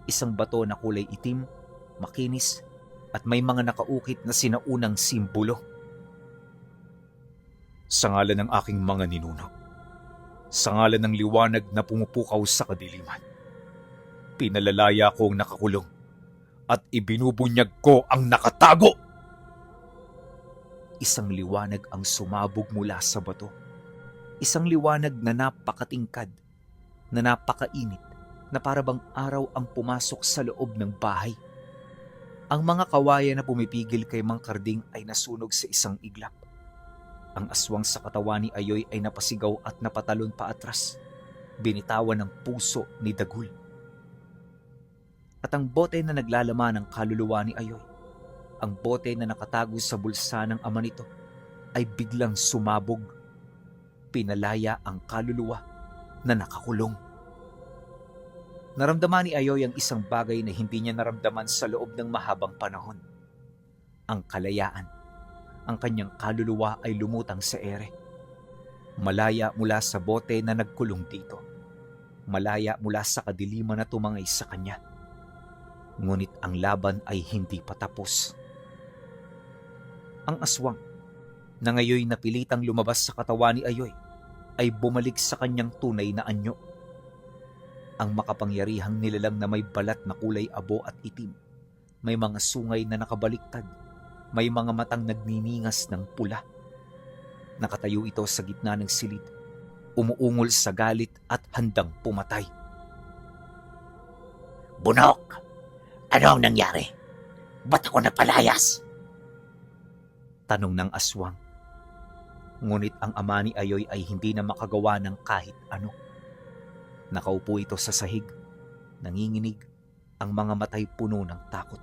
Isang bato na kulay itim, makinis, at may mga nakaukit na sinaunang simbolo. Sa ngalan ng aking mga ninuno, sa ngalan ng liwanag na pumupukaw sa kadiliman, pinalalaya ko ang nakakulong at ibinubunyag ko ang nakatago. Isang liwanag ang sumabog mula sa bato. Isang liwanag na napakatingkad, na napakainit, na parabang araw ang pumasok sa loob ng bahay. Ang mga kawayan na pumipigil kay Mang Karding ay nasunog sa isang iglap. Ang aswang sa katawan ni Ayoy ay napasigaw at napatalon pa atras. Binitawan ng puso ni Dagul. At ang bote na naglalaman ng kaluluwa ni Ayoy, ang bote na nakatago sa bulsa ng ama nito, ay biglang sumabog. Pinalaya ang kaluluwa na nakakulong. Naramdaman ni Ayoy ang isang bagay na hindi niya naramdaman sa loob ng mahabang panahon. Ang kalayaan. Ang kanyang kaluluwa ay lumutang sa ere. Malaya mula sa bote na nagkulong dito. Malaya mula sa kadiliman na tumangay sa kanya. Ngunit ang laban ay hindi pa tapos. Ang aswang, na ngayon napilitang lumabas sa katawan ni Ayoy, ay bumalik sa kanyang tunay na anyo. Ang makapangyarihang nilalang na may balat na kulay abo at itim, may mga sungay na nakabaliktad, may mga matang nagniningas ng pula. Nakatayo ito sa gitna ng silid, umuungol sa galit at handang pumatay. Bunok! Ano ang nangyari? Ba't ako napalayas? Tanong ng aswang. Ngunit ang ama ni Ayoy ay hindi na makagawa ng kahit ano. Nakaupo ito sa sahig, nanginginig, ang mga matay puno ng takot.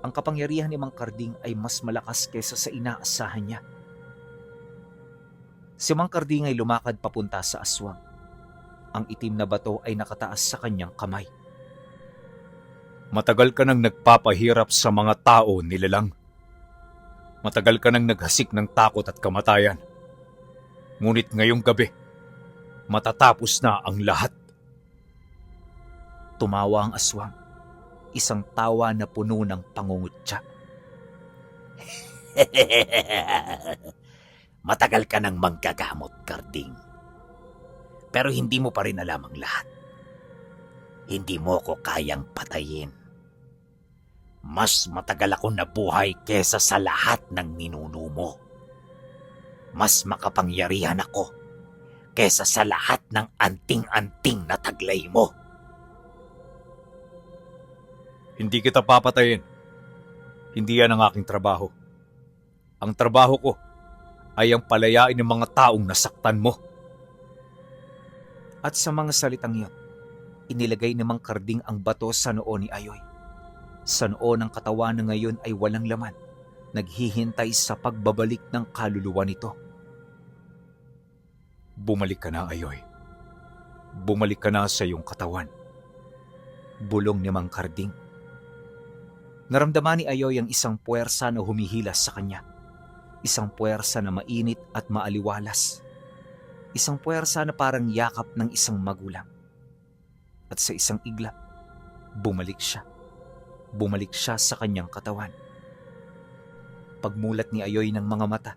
Ang kapangyarihan ni Mang Karding ay mas malakas kaysa sa inaasahan niya. Si Mang Karding ay lumakad papunta sa aswang. Ang itim na bato ay nakataas sa kanyang kamay. Matagal ka nang nagpapahirap sa mga tao, nilalang. Matagal ka nang naghasik ng takot at kamatayan. Ngunit ngayong gabi, matatapos na ang lahat. Tumawa ang aswang. Isang tawa na puno ng pangungutya. Matagal ka nang manggagamot, Karding. Pero hindi mo pa rin alam ang lahat. Hindi mo ko kayang patayin. Mas matagal ako nabuhay kesa sa lahat ng ninuno mo. Mas makapangyarihan ako kesa sa lahat ng anting-anting na taglay mo. Hindi kita papatayin. Hindi yan ang aking trabaho. Ang trabaho ko ay ang palayain ng mga taong nasaktan mo. At sa mga salitang iyon, inilagay ni Mang Karding ang bato sa noo ni Ayoy. Sa noo ng katawan na ngayon ay walang laman, naghihintay sa pagbabalik ng kaluluwa nito. Bumalik ka na, Ayoy. Bumalik ka na sa iyong katawan. Bulong ni Mang Karding. Naramdaman ni Ayoy ang isang puwersa na humihilas sa kanya. Isang puwersa na mainit at maaliwalas. Isang puwersa na parang yakap ng isang magulang. At sa isang iglap, bumalik siya. Bumalik siya sa kanyang katawan. Pagmulat ni Ayoy ng mga mata,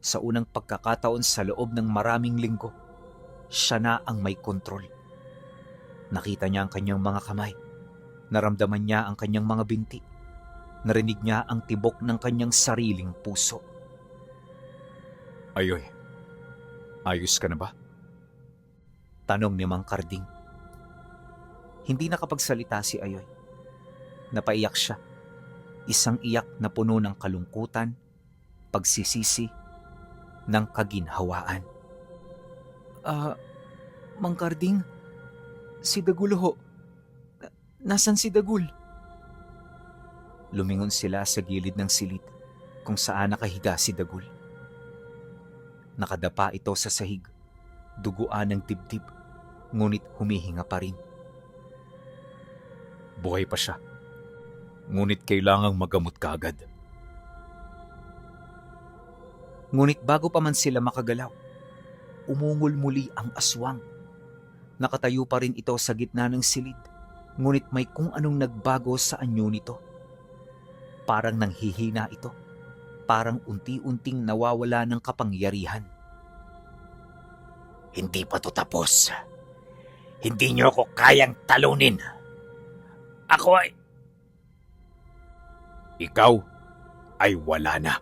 sa unang pagkakataon sa loob ng maraming linggo, siya na ang may kontrol. Nakita niya ang kanyang mga kamay. Naramdaman niya ang kanyang mga binti. Narinig niya ang tibok ng kanyang sariling puso. Ayoy, ayos ka na ba? Tanong ni Mang Karding. Hindi nakapagsalita si Ayoy. Napaiyak siya. Isang iyak na puno ng kalungkutan, pagsisisi, ng kaginhawaan. Mang Karding, si Dagul ho. Nasaan si Dagul? Lumingon sila sa gilid ng silid kung saan nakahiga si Dagul. Nakadapa ito sa sahig, duguan ng dibdib, ngunit humihinga pa rin. Buhay pa siya. Ngunit kailangang magamot kaagad. Ngunit bago pa man sila makagalaw, umungol muli ang aswang. Nakatayo pa rin ito sa gitna ng silid, ngunit may kung anong nagbago sa anyo nito. Parang nanghihina ito, parang unti-unting nawawala ng kapangyarihan. Hindi pa to tapos. Hindi niyo ako kayang talunin. Ako ay... Ikaw ay wala na.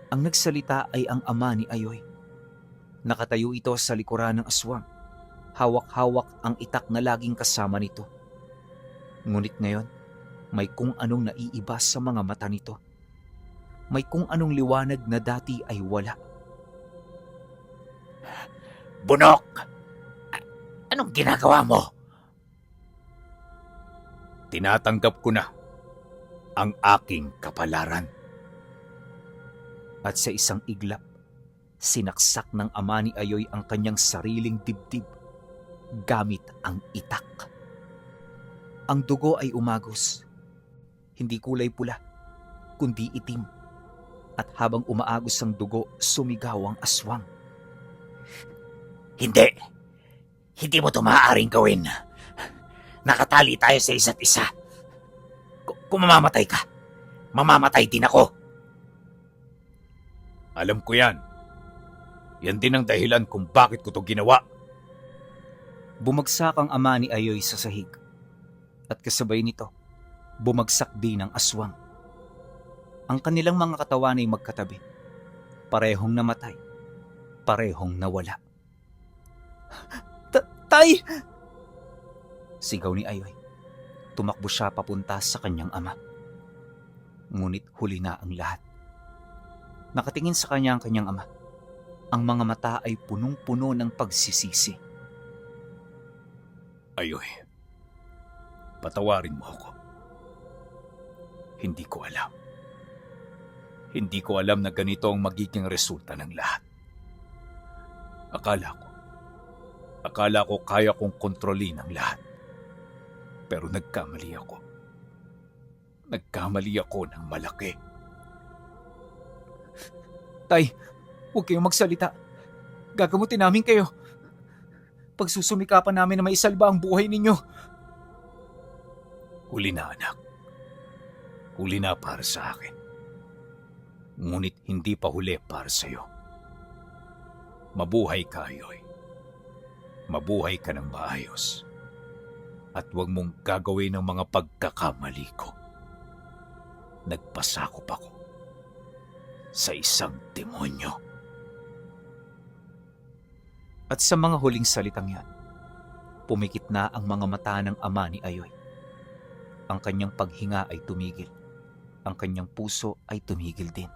Ang nagsalita ay ang ama ni Ayoy. Nakatayo ito sa likuran ng aswang. Hawak-hawak ang itak na laging kasama nito. Ngunit ngayon, may kung anong naiiba sa mga mata nito. May kung anong liwanag na dati ay wala. Bunok! Anong ginagawa mo? Tinatanggap ko na ang aking kapalaran. At sa isang iglap, sinaksak ng ama ni Ayoy ang kanyang sariling dibdib gamit ang itak. Ang dugo ay umagos. Hindi kulay pula, kundi itim. At habang umaagos ang dugo, sumigaw ang aswang. Hindi. Hindi mo ito maaaring gawin. Nakatali tayo sa isa't isa. Kung mamamatay ka, mamamatay din ako. Alam ko yan. Yan din ang dahilan kung bakit ko ito ginawa. Bumagsak ang ama ni Ayoy sa sahig. At kasabay nito, bumagsak din ang aswang. Ang kanilang mga katawan ay magkatabi. Parehong namatay. Parehong nawala. Tay! Sigaw ni Ayoy. Tumakbo siya papunta sa kanyang ama. Ngunit huli na ang lahat. Nakatingin sa kanya ang kanyang ama. Ang mga mata ay punong-puno ng pagsisisi. Ayoy, patawarin mo ako. Hindi ko alam. Hindi ko alam na ganito ang magiging resulta ng lahat. Akala ko kaya kong kontrolin ang lahat. Pero nagkamali ako. Nagkamali ako ng malaki. Tay, huwag kayong magsalita. Gagamutin namin kayo. Pagsusumikapan namin na maisalba ang buhay ninyo. Huli na, anak. Huli na para sa akin. Ngunit hindi pa huli para sa'yo. Mabuhay ka, Ayoy. Mabuhay ka ng maayos. At huwag mong gagawin ang mga pagkakamali ko. Nagpasakop ako sa isang demonyo. At sa mga huling salitang yan, pumikit na ang mga mata ng ama ni Ayoy. Ang kanyang paghinga ay tumigil. Ang kanyang puso ay tumigil din.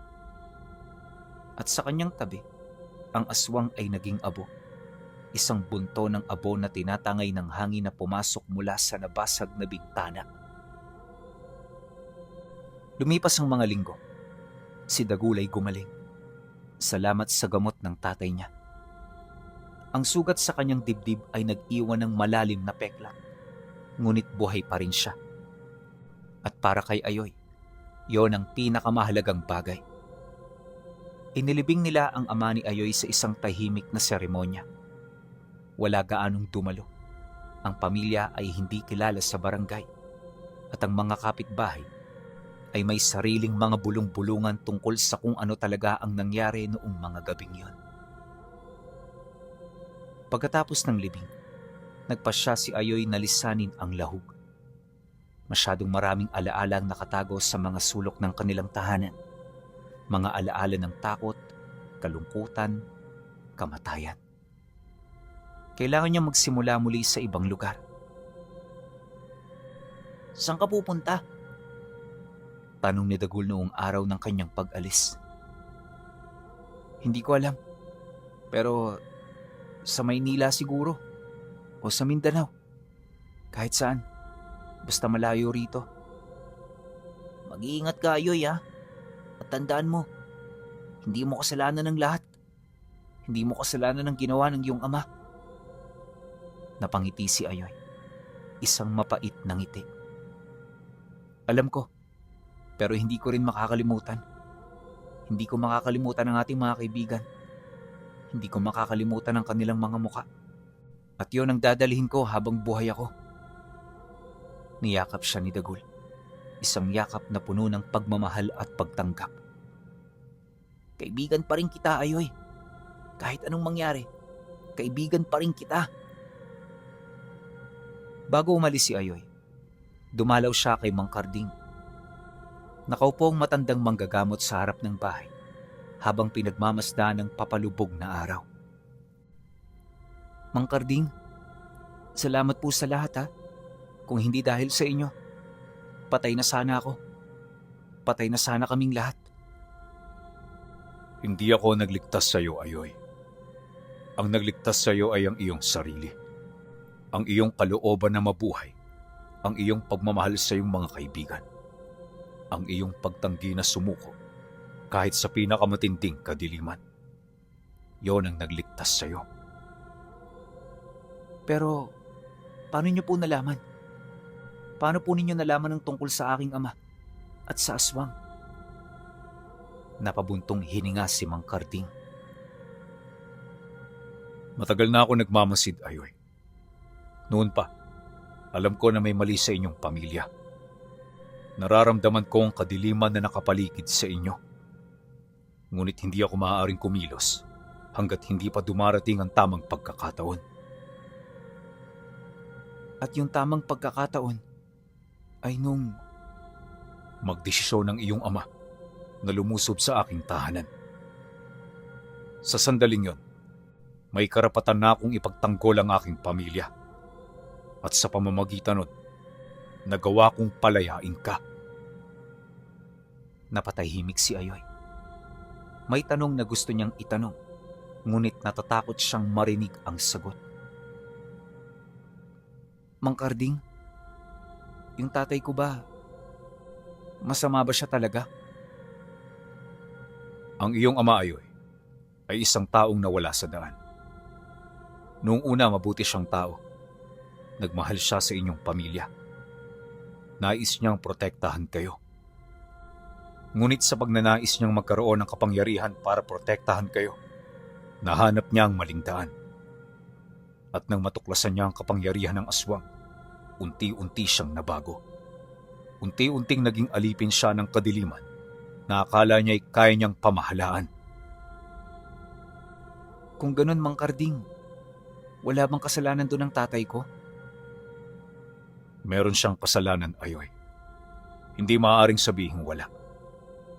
At sa kanyang tabi, ang aswang ay naging abo. Isang bunto ng abo na tinatangay ng hangin na pumasok mula sa nabasag na bintana. Lumipas ang mga linggo. Si Dagul ay gumaling. Salamat sa gamot ng tatay niya. Ang sugat sa kanyang dibdib ay nag-iwan ng malalim na peklat ngunit buhay pa rin siya. At para kay Ayoy, yon ang pinakamahalagang bagay. Inilibing nila ang ama ni Ayoy sa isang tahimik na seremonya. Wala gaanong dumalo. Ang pamilya ay hindi kilala sa barangay at ang mga kapitbahay ay may sariling mga bulong-bulungan tungkol sa kung ano talaga ang nangyari noong mga gabing yon. Pagkatapos ng libing, nagpasya si Ayoy na lisanin ang lahug. Masyadong maraming alaala ang nakatago sa mga sulok ng kanilang tahanan. Mga alaala ng takot, kalungkutan, kamatayan. Kailangan niya magsimula muli sa ibang lugar. "Saan ka pupunta?" tanong ni Dagul noong araw ng kanyang pag-alis. "Hindi ko alam. Pero sa Maynila siguro. O sa Mindanao. Kahit saan. Basta malayo rito." "Mag-iingat ka, Ayoy, ha? At tandaan mo, hindi mo kasalanan ng lahat. Hindi mo kasalanan ng ginawa ng iyong ama." Napangiti si Ayoy. Isang mapait na ngiti. "Alam ko, pero hindi ko rin makakalimutan. Hindi ko makakalimutan ang ating mga kaibigan. Hindi ko makakalimutan ang kanilang mga muka. At yon ang dadalhin ko habang buhay ako." Niyakap siya ni Dagul. Isang yakap na puno ng pagmamahal at pagtanggap. "Kaibigan pa rin kita, Ayoy. Kahit anong mangyari, kaibigan pa rin kita." Bago umalis si Ayoy, dumalaw siya kay Mang Karding. Nakaupo ang matandang manggagamot sa harap ng bahay habang pinagmamasdan ng papalubog na araw. "Mang Karding, salamat po sa lahat, ha. Kung hindi dahil sa inyo, patay na sana ako. Patay na sana kaming lahat." Hindi ako nagligtas sa iyo, Ayoy. Ang nagligtas sa iyo ay ang iyong sarili. Ang iyong kalooban na mabuhay. Ang iyong pagmamahal sa iyong mga kaibigan. Ang iyong pagtanggi na sumuko kahit sa pinakamatinding kadiliman. Yon ang nagligtas sa iyo. Pero, paano niyo po nalaman? Paano po ninyo nalaman ang tungkol sa aking ama at sa aswang? Napabuntong hininga si Mang Karding. Matagal na ako nagmamasid, Ayoy. Noon pa, alam ko na may mali sa inyong pamilya. Nararamdaman ko ang kadiliman na nakapaligid sa inyo. Ngunit hindi ako maaaring kumilos hanggat hindi pa dumarating ang tamang pagkakataon. At yung tamang pagkakataon ay nung magdesisyon ng iyong ama na lumusob sa aking tahanan. Sa sandaling yon, may karapatan na akong ipagtanggol ang aking pamilya. At sa pamamagitan nun, nagawa kong palayain ka. Napatahimik si Ayoy. May tanong na gusto niyang itanong, ngunit natatakot siyang marinig ang sagot. "Mang Karding, yung tatay ko ba, masama ba siya talaga?" Ang iyong ama, Ayoy, ay isang taong nawala sa daan. Noong una, mabuti siyang tao. Nagmahal siya sa inyong pamilya. Nais niyang protektahan kayo. Ngunit sa pagnanais niyang magkaroon ng kapangyarihan para protektahan kayo, nahanap niya ang maling daan. At nang matuklasan niya ang kapangyarihan ng aswang, unti-unti siyang nabago. Unti-unting naging alipin siya ng kadiliman na akala niya'y kaya niyang pamahalaan. Kung ganun, Mang Karding, wala bang kasalanan doon ng tatay ko? Meron siyang kasalanan, Ayoy. Hindi maaaring sabihing wala.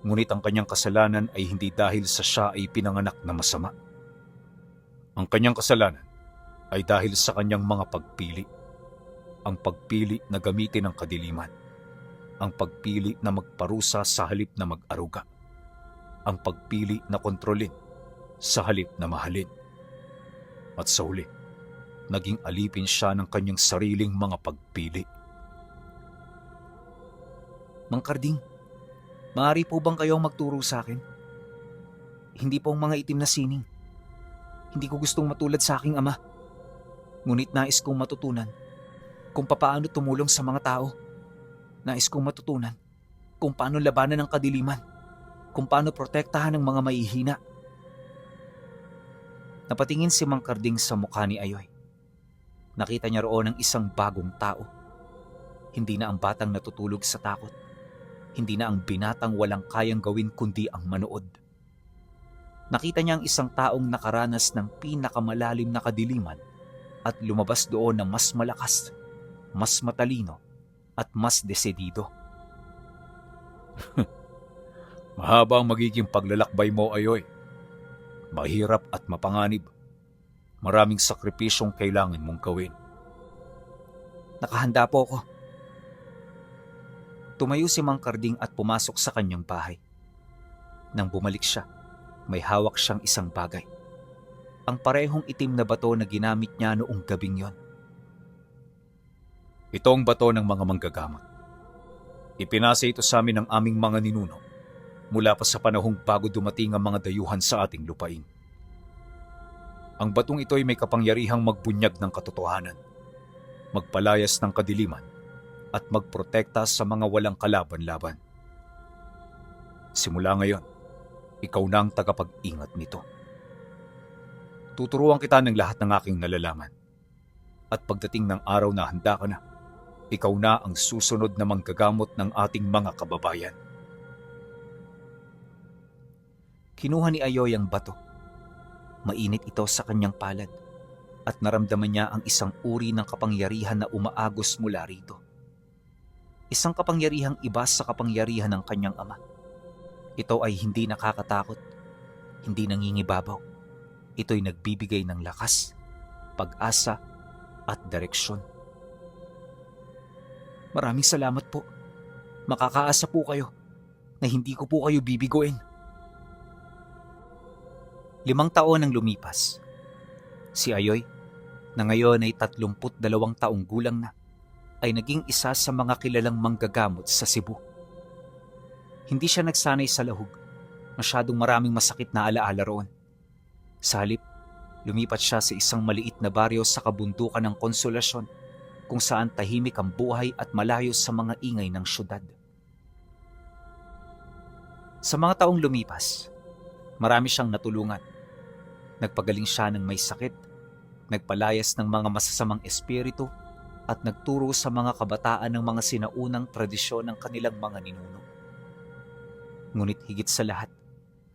Ngunit ang kanyang kasalanan ay hindi dahil sa siya ay pinanganak na masama. Ang kanyang kasalanan ay dahil sa kanyang mga pagpili. Ang pagpili na gamitin ang kadiliman. Ang pagpili na magparusa sa halip na mag-aruga. Ang pagpili na kontrolin sa halip na mahalin. At sa huli, naging alipin siya ng kanyang sariling mga pagpili. Mang Karding, maaari po bang kayo ang magturo sa akin? Hindi po ang mga itim na sining. Hindi ko gustong matulad sa aking ama. Ngunit nais kong matutunan kung papaano tumulong sa mga tao. Nais kong matutunan kung paano labanan ang kadiliman, kung paano protektahan ang mga mahihina. Napatingin si Mang Karding sa mukha ni Ayoy. Nakita niya roon ang isang bagong tao. Hindi na ang batang natutulog sa takot. Hindi na ang binatang walang kayang gawin kundi ang manood. Nakita niya ang isang taong nakaranas ng pinakamalalim na kadiliman at lumabas doon na mas malakas, mas matalino at mas desidido. Mahaba ang magiging paglalakbay mo, Ayoy. Mahirap at mapanganib. Maraming sakripisyong kailangan mong gawin. Nakahanda po ako. Tumayo si Mang Karding at pumasok sa kanyang bahay. Nang bumalik siya, may hawak siyang isang bagay. Ang parehong itim na bato na ginamit niya noong gabing yon. Ito ang bato ng mga manggagamot. Ipinasa ito sa amin ng aming mga ninuno mula pa sa panahong bago dumating ang mga dayuhan sa ating lupain. Ang batong ito ay may kapangyarihang magbunyag ng katotohanan, magpalayas ng kadiliman, at magprotekta sa mga walang kalaban-laban. Simula ngayon, ikaw na ang tagapag-ingat nito. Tuturuan kita ng lahat ng aking nalalaman. At pagdating ng araw na handa ka na, ikaw na ang susunod na manggagamot ng ating mga kababayan. Kinuha ni Ayoy ang bato. Mainit ito sa kanyang palad at naramdaman niya ang isang uri ng kapangyarihan na umaagos mula rito. Isang kapangyarihang iba sa kapangyarihan ng kanyang ama. Ito ay hindi nakakatakot, hindi nangingibabaw. Ito'y nagbibigay ng lakas, pag-asa at direksyon. Maraming salamat po. Makakaasa po kayo na hindi ko po kayo bibiguin. 5 taon ang lumipas. Si Ayoy, na ngayon ay 32 taong gulang na, ay naging isa sa mga kilalang manggagamot sa Cebu. Hindi siya nagsanay sa lahug. Masyadong maraming masakit na alaala roon. Sa halip, lumipat siya sa isang maliit na baryo sa kabundukan ng Konsolasyon kung saan tahimik ang buhay at malayo sa mga ingay ng syudad. Sa mga taong lumipas, marami siyang natulungan. Nagpagaling siya ng may sakit, nagpalayas ng mga masasamang espiritu, at nagturo sa mga kabataan ng mga sinaunang tradisyon ng kanilang mga ninuno. Ngunit higit sa lahat,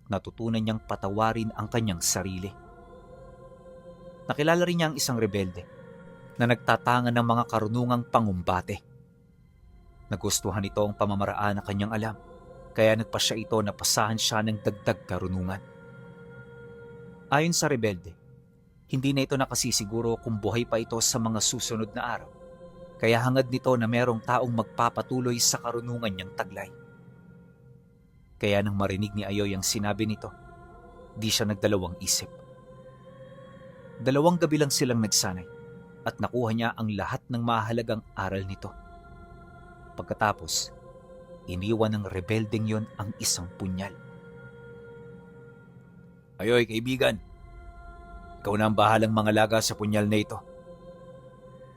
natutunan niyang patawarin ang kanyang sarili. Nakilala rin niya ang isang rebelde na nagtatangan ng mga karunungang pangumbate. Nagustuhan ito ang pamamaraan na kanyang alam, kaya nagpa siya ito na pasahan siya ng dagdag karunungan. Ayon sa rebelde, hindi na ito nakasisiguro kung buhay pa ito sa mga susunod na araw. Kaya hangad nito na merong taong magpapatuloy sa karunungan niyang taglay. Kaya nang marinig ni Ayoy ang sinabi nito, di siya nagdalawang isip. 2 gabi lang silang nagsanay at nakuha niya ang lahat ng mahalagang aral nito. Pagkatapos, iniwan ng rebeldeng yon ang isang punyal. Ayoy, kaibigan, ikaw na ang bahalang mangalaga sa punyal na ito.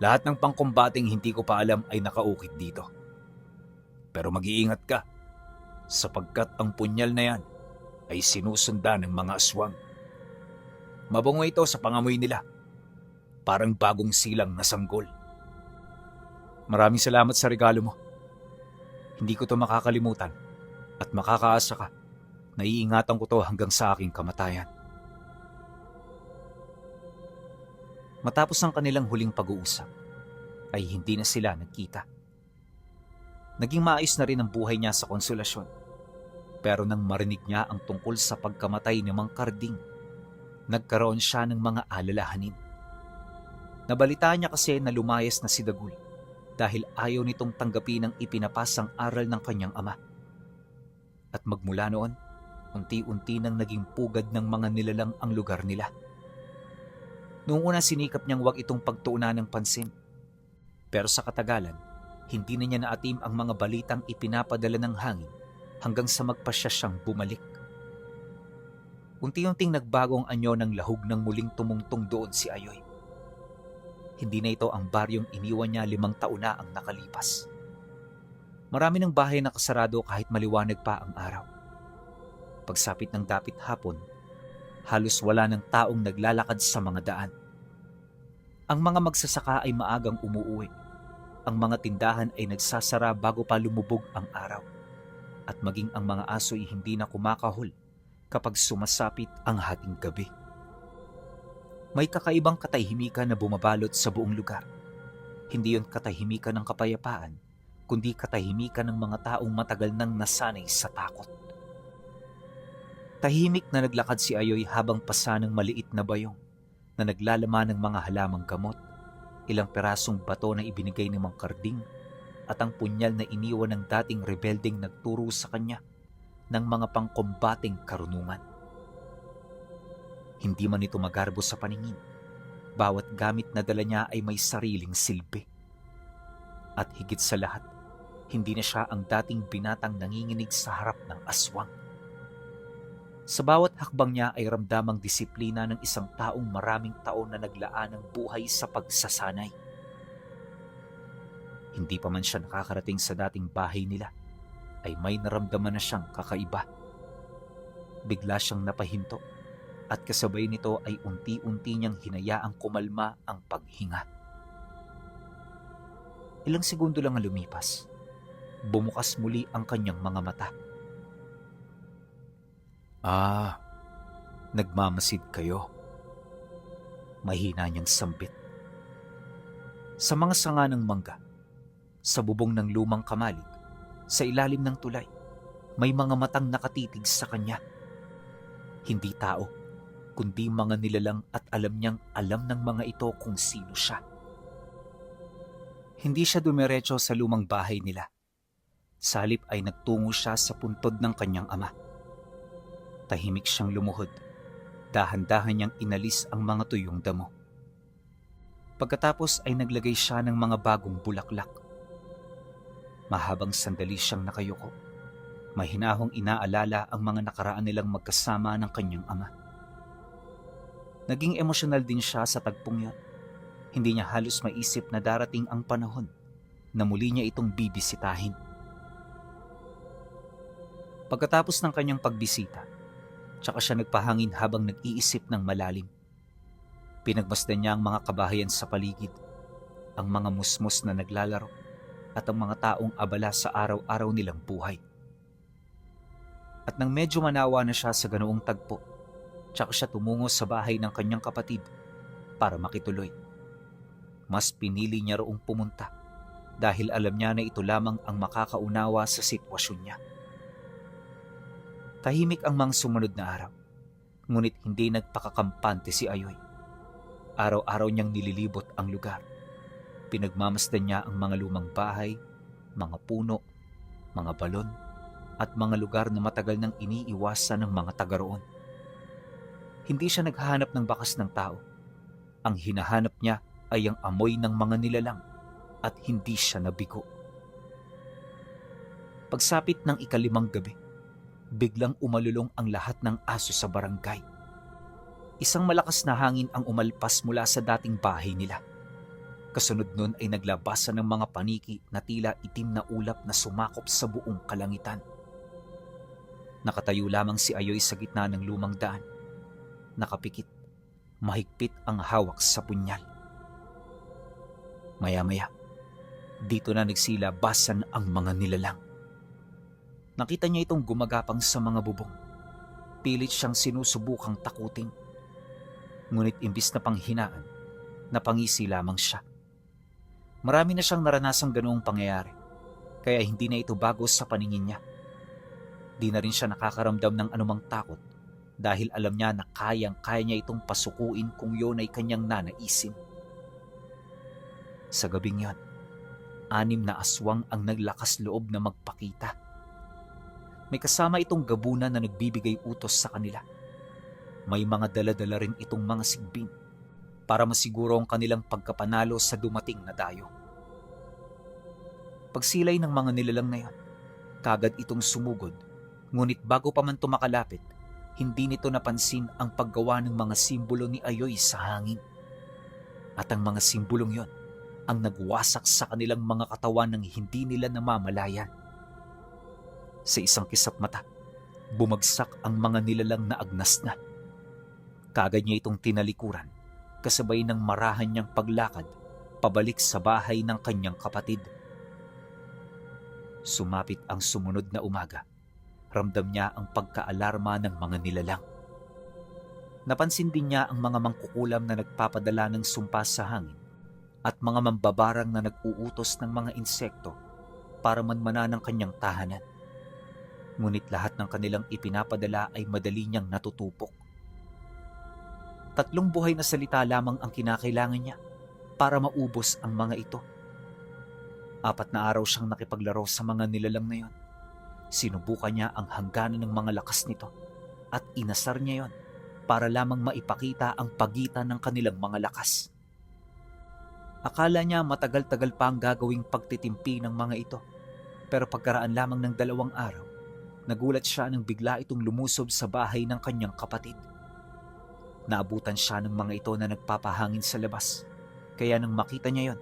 Lahat ng pangkumbating hindi ko pa alam ay nakaukit dito. Pero mag-iingat ka, sapagkat ang punyal na yan ay sinusundan ng mga aswang. Mabango ito sa pangamoy nila, parang bagong silang na sanggol. Maraming salamat sa regalo mo. Hindi ko to makakalimutan at makakaasa ka. Naiingatan ko to hanggang sa aking kamatayan. Matapos ang kanilang huling pag-uusap, ay hindi na sila nagkita. Naging maayos na rin ang buhay niya sa Konsolasyon. Pero nang marinig niya ang tungkol sa pagkamatay ni Mang Karding, nagkaroon siya ng mga alalahanin. Nabalitaan niya kasi na lumayas na si Dagul dahil ayaw nitong tanggapin ang ipinapasang aral ng kanyang ama. At magmula noon, unti-unti nang naging pugad ng mga nilalang ang lugar nila. Noong una sinikap niyang wag itong pagtuunan ng pansin. Pero sa katagalan, hindi na niya naatim ang mga balitang ipinapadala ng hangin hanggang sa magpasya siyang bumalik. Unti-unting nagbago ang anyo ng lahug ng muling tumungtong doon si Ayoy. Hindi na ito ang baryong iniwan niya 5 taon na ang nakalipas. Marami ng bahay na kasarado kahit maliwanag pa ang araw. Pagsapit ng dapit hapon, halos wala ng taong naglalakad sa mga daan. Ang mga magsasaka ay maagang umuuwi. Ang mga tindahan ay nagsasara bago pa lumubog ang araw. At maging ang mga aso ay hindi na kumakahol kapag sumasapit ang hating gabi. May kakaibang katahimikan na bumabalot sa buong lugar. Hindi yon katahimikan ng kapayapaan, kundi katahimikan ng mga taong matagal nang nasanay sa takot. Tahimik na naglakad si Ayoy habang pasa ng maliit na bayong na naglalaman ng mga halamang gamot, ilang perasong bato na ibinigay ni Mang Karding at ang punyal na iniwan ng dating rebeldeng nagturo sa kanya ng mga pangkombating karunungan. Hindi man ito magarbo sa paningin, bawat gamit na dala niya ay may sariling silbi. At higit sa lahat, hindi na siya ang dating binatang nanginginig sa harap ng aswang. Sa bawat hakbang niya ay ramdamang disiplina ng isang taong maraming taon na naglaan ng buhay sa pagsasanay. Hindi pa man siya nakakarating sa dating bahay nila, ay may naramdaman na siyang kakaiba. Bigla siyang napahinto at kasabay nito ay unti-unti niyang hinayaang kumalma ang paghinga. Ilang segundo lang ang lumipas. Bumukas muli ang kanyang mga mata. Nagmamasid kayo. Mahina niyang sambit. Sa mga sanga ng mangga, sa bubong ng lumang kamalig, sa ilalim ng tulay, may mga matang nakatitig sa kanya. Hindi tao, kundi mga nilalang at alam niyang alam ng mga ito kung sino siya. Hindi siya dumiretso sa lumang bahay nila. Sa halip ay nagtungo siya sa puntod ng kanyang ama. Tahimik siyang lumuhod. Dahan-dahan niyang inalis ang mga tuyong damo. Pagkatapos ay naglagay siya ng mga bagong bulaklak. Mahabang sandali siyang nakayuko. Mahinahong inaalala ang mga nakaraan nilang magkasama ng kanyang ama. Naging emosyonal din siya sa tagpong yon. Hindi niya halos maisip na darating ang panahon na muli niya itong bibisitahin. Pagkatapos ng kanyang pagbisita, tsaka siya nagpahangin habang nag-iisip ng malalim. Pinagmasdan niya ang mga kabahayan sa paligid, ang mga musmos na naglalaro, at ang mga taong abala sa araw-araw nilang buhay. At nang medyo manawa na siya sa ganoong tagpo, tsaka siya tumungo sa bahay ng kanyang kapatid para makituloy. Mas pinili niya roong pumunta dahil alam niya na ito lamang ang makakaunawa sa sitwasyon niya. Tahimik ang mga sumunod na araw, ngunit hindi nagpakakampante si Ayoy. Araw-araw niyang nililibot ang lugar. Pinagmamasdan niya ang mga lumang bahay, mga puno, mga balon, at mga lugar na matagal nang iniiwasan ng mga taga roon. Hindi siya naghahanap ng bakas ng tao. Ang hinahanap niya ay ang amoy ng mga nilalang at hindi siya nabigo. Pagsapit ng 5 gabi, biglang umalulong ang lahat ng aso sa barangay. Isang malakas na hangin ang umalpas mula sa dating bahay nila. Kasunod nun ay naglabasan ng mga paniki na tila itim na ulap na sumakop sa buong kalangitan. Nakatayo lamang si Ayoy sa gitna ng lumang daan. Nakapikit, mahigpit ang hawak sa punyal. Maya-maya, dito na nagsilabasan ang mga nilalang. Nakita niya itong gumagapang sa mga bubong. Pilit siyang sinusubukang takutin. Ngunit imbis na panghinaan, napangisi lamang siya. Marami na siyang naranasang ganoong pangyayari, kaya hindi na ito bago sa paningin niya. Di na rin siya nakakaramdam ng anumang takot dahil alam niya na kayang-kaya niya itong pasukuin kung yun ay kanyang nanaisin. Sa gabing yon, 6 na aswang ang naglakas loob na magpakita. May kasama itong gabunan na nagbibigay utos sa kanila. May mga dala-dala rin itong mga sigbin para masiguro ang kanilang pagkapanalo sa dumating na dayo. Pagsilay ng mga nilalang na yon, kagad itong sumugod, ngunit bago pa man tumakalapit, hindi nito napansin ang paggawa ng mga simbolo ni Ayoy sa hangin. At ang mga simbolong yon ang nagwasak sa kanilang mga katawan ng hindi nila namamalayan. Sa isang kisap mata, bumagsak ang mga nilalang na agnas na. Kaagad niya itong tinalikuran, kasabay ng marahan niyang paglakad pabalik sa bahay ng kanyang kapatid. Sumapit ang sumunod na umaga. Ramdam niya ang pagkaalarma ng mga nilalang. Napansin din niya ang mga mangkukulam na nagpapadala ng sumpa sa hangin at mga mambabarang na nag-uutos ng mga insekto para manmana ng kanyang tahanan. Ngunit lahat ng kanilang ipinapadala ay madali niyang natutupok. 3 buhay na salita lamang ang kinakailangan niya para maubos ang mga ito. 4 na araw siyang nakipaglaro sa mga nilalang na yon. Sinubukan niya ang hangganan ng mga lakas nito at inasar niya yon para lamang maipakita ang pagitan ng kanilang mga lakas. Akala niya matagal-tagal pa ang gagawing pagtitimpi ng mga ito, pero pagkaraan lamang ng 2 araw, nagulat siya nang bigla itong lumusob sa bahay ng kanyang kapatid. Naabutan siya ng mga ito na nagpapahangin sa labas, kaya nang makita niya yon,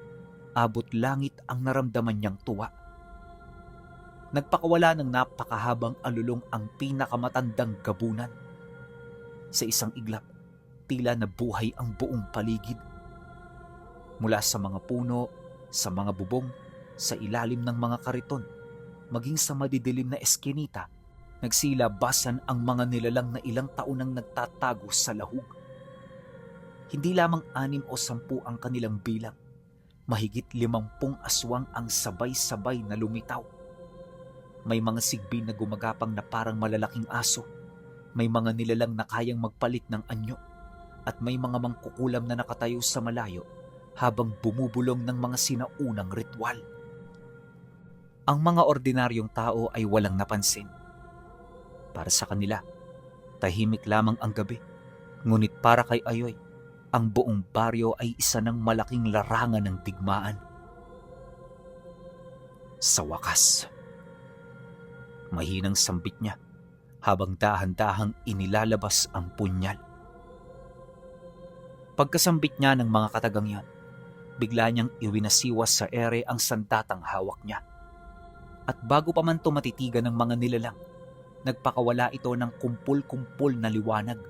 abot langit ang naramdaman niyang tuwa. Nagpakawala ng napakahabang alulong ang pinakamatandang gabunan. Sa isang iglap, tila nabuhay ang buong paligid. Mula sa mga puno, sa mga bubong, sa ilalim ng mga kariton, maging sa madidilim na eskinita, nagsilabasan ang mga nilalang na ilang taon nang nagtatago sa lahug. Hindi lamang 6 o 10 ang kanilang bilang, mahigit 50 aswang ang sabay-sabay na lumitaw. May mga sigbi na gumagapang na parang malalaking aso, may mga nilalang na kayang magpalit ng anyo, at may mga mangkukulam na nakatayo sa malayo habang bumubulong ng mga sinaunang ritual. Ang mga ordinaryong tao ay walang napansin. Para sa kanila, tahimik lamang ang gabi. Ngunit para kay Ayoy, ang buong baryo ay isa ng malaking larangan ng digmaan. Sa wakas, mahinang sambit niya habang dahan-dahang inilalabas ang punyal. Pagkasambit niya ng mga katagang yan, bigla niyang iwinasiwas sa ere ang sandatang hawak niya. At bago pa man ito matitigan ng mga nilalang, nagpakawala ito ng kumpul-kumpul na liwanag.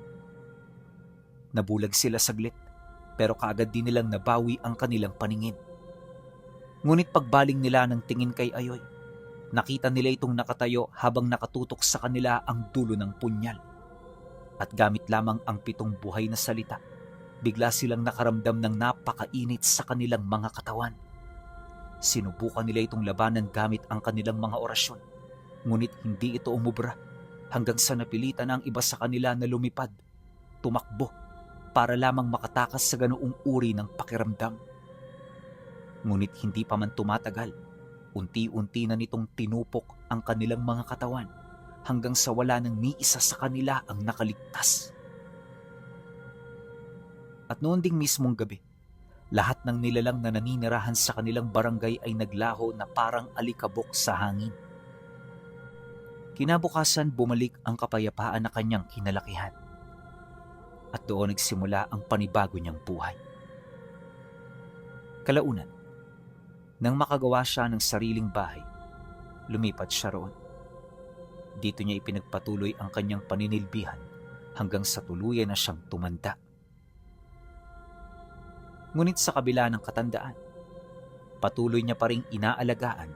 Nabulag sila saglit, pero kaagad din nilang nabawi ang kanilang paningin. Ngunit pagbaling nila ng tingin kay Ayoy, nakita nila itong nakatayo habang nakatutok sa kanila ang dulo ng punyal. At gamit lamang ang 7 buhay na salita, bigla silang nakaramdam ng napakainit sa kanilang mga katawan. Sinubukan nila itong labanan gamit ang kanilang mga orasyon, ngunit hindi ito umubra hanggang sa napilitan ang iba sa kanila na lumipad, tumakbo, para lamang makatakas sa ganoong uri ng pakiramdam. Ngunit hindi pa man tumatagal, unti-unti na nitong tinupok ang kanilang mga katawan hanggang sa wala nang ni isa sa kanila ang nakaligtas. At noon ding mismong gabi, lahat ng nilalang na naninirahan sa kanilang barangay ay naglaho na parang alikabok sa hangin. Kinabukasan bumalik ang kapayapaan na kanyang kinalakihan. At doon nagsimula ang panibago niyang buhay. Kalaunan, nang makagawa siya ng sariling bahay, lumipat siya roon. Dito niya ipinagpatuloy ang kanyang paninilbihan hanggang sa tuluyan na siyang tumanda. Ngunit sa kabila ng katandaan, patuloy niya pa ring inaalagaan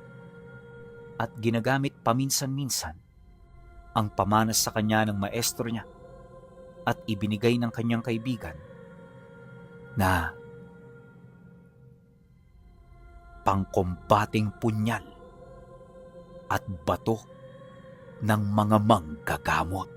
at ginagamit paminsan-minsan ang pamana sa kanya ng maestro niya at ibinigay ng kanyang kaibigan na pangkombating punyal at bato ng mga manggagamot.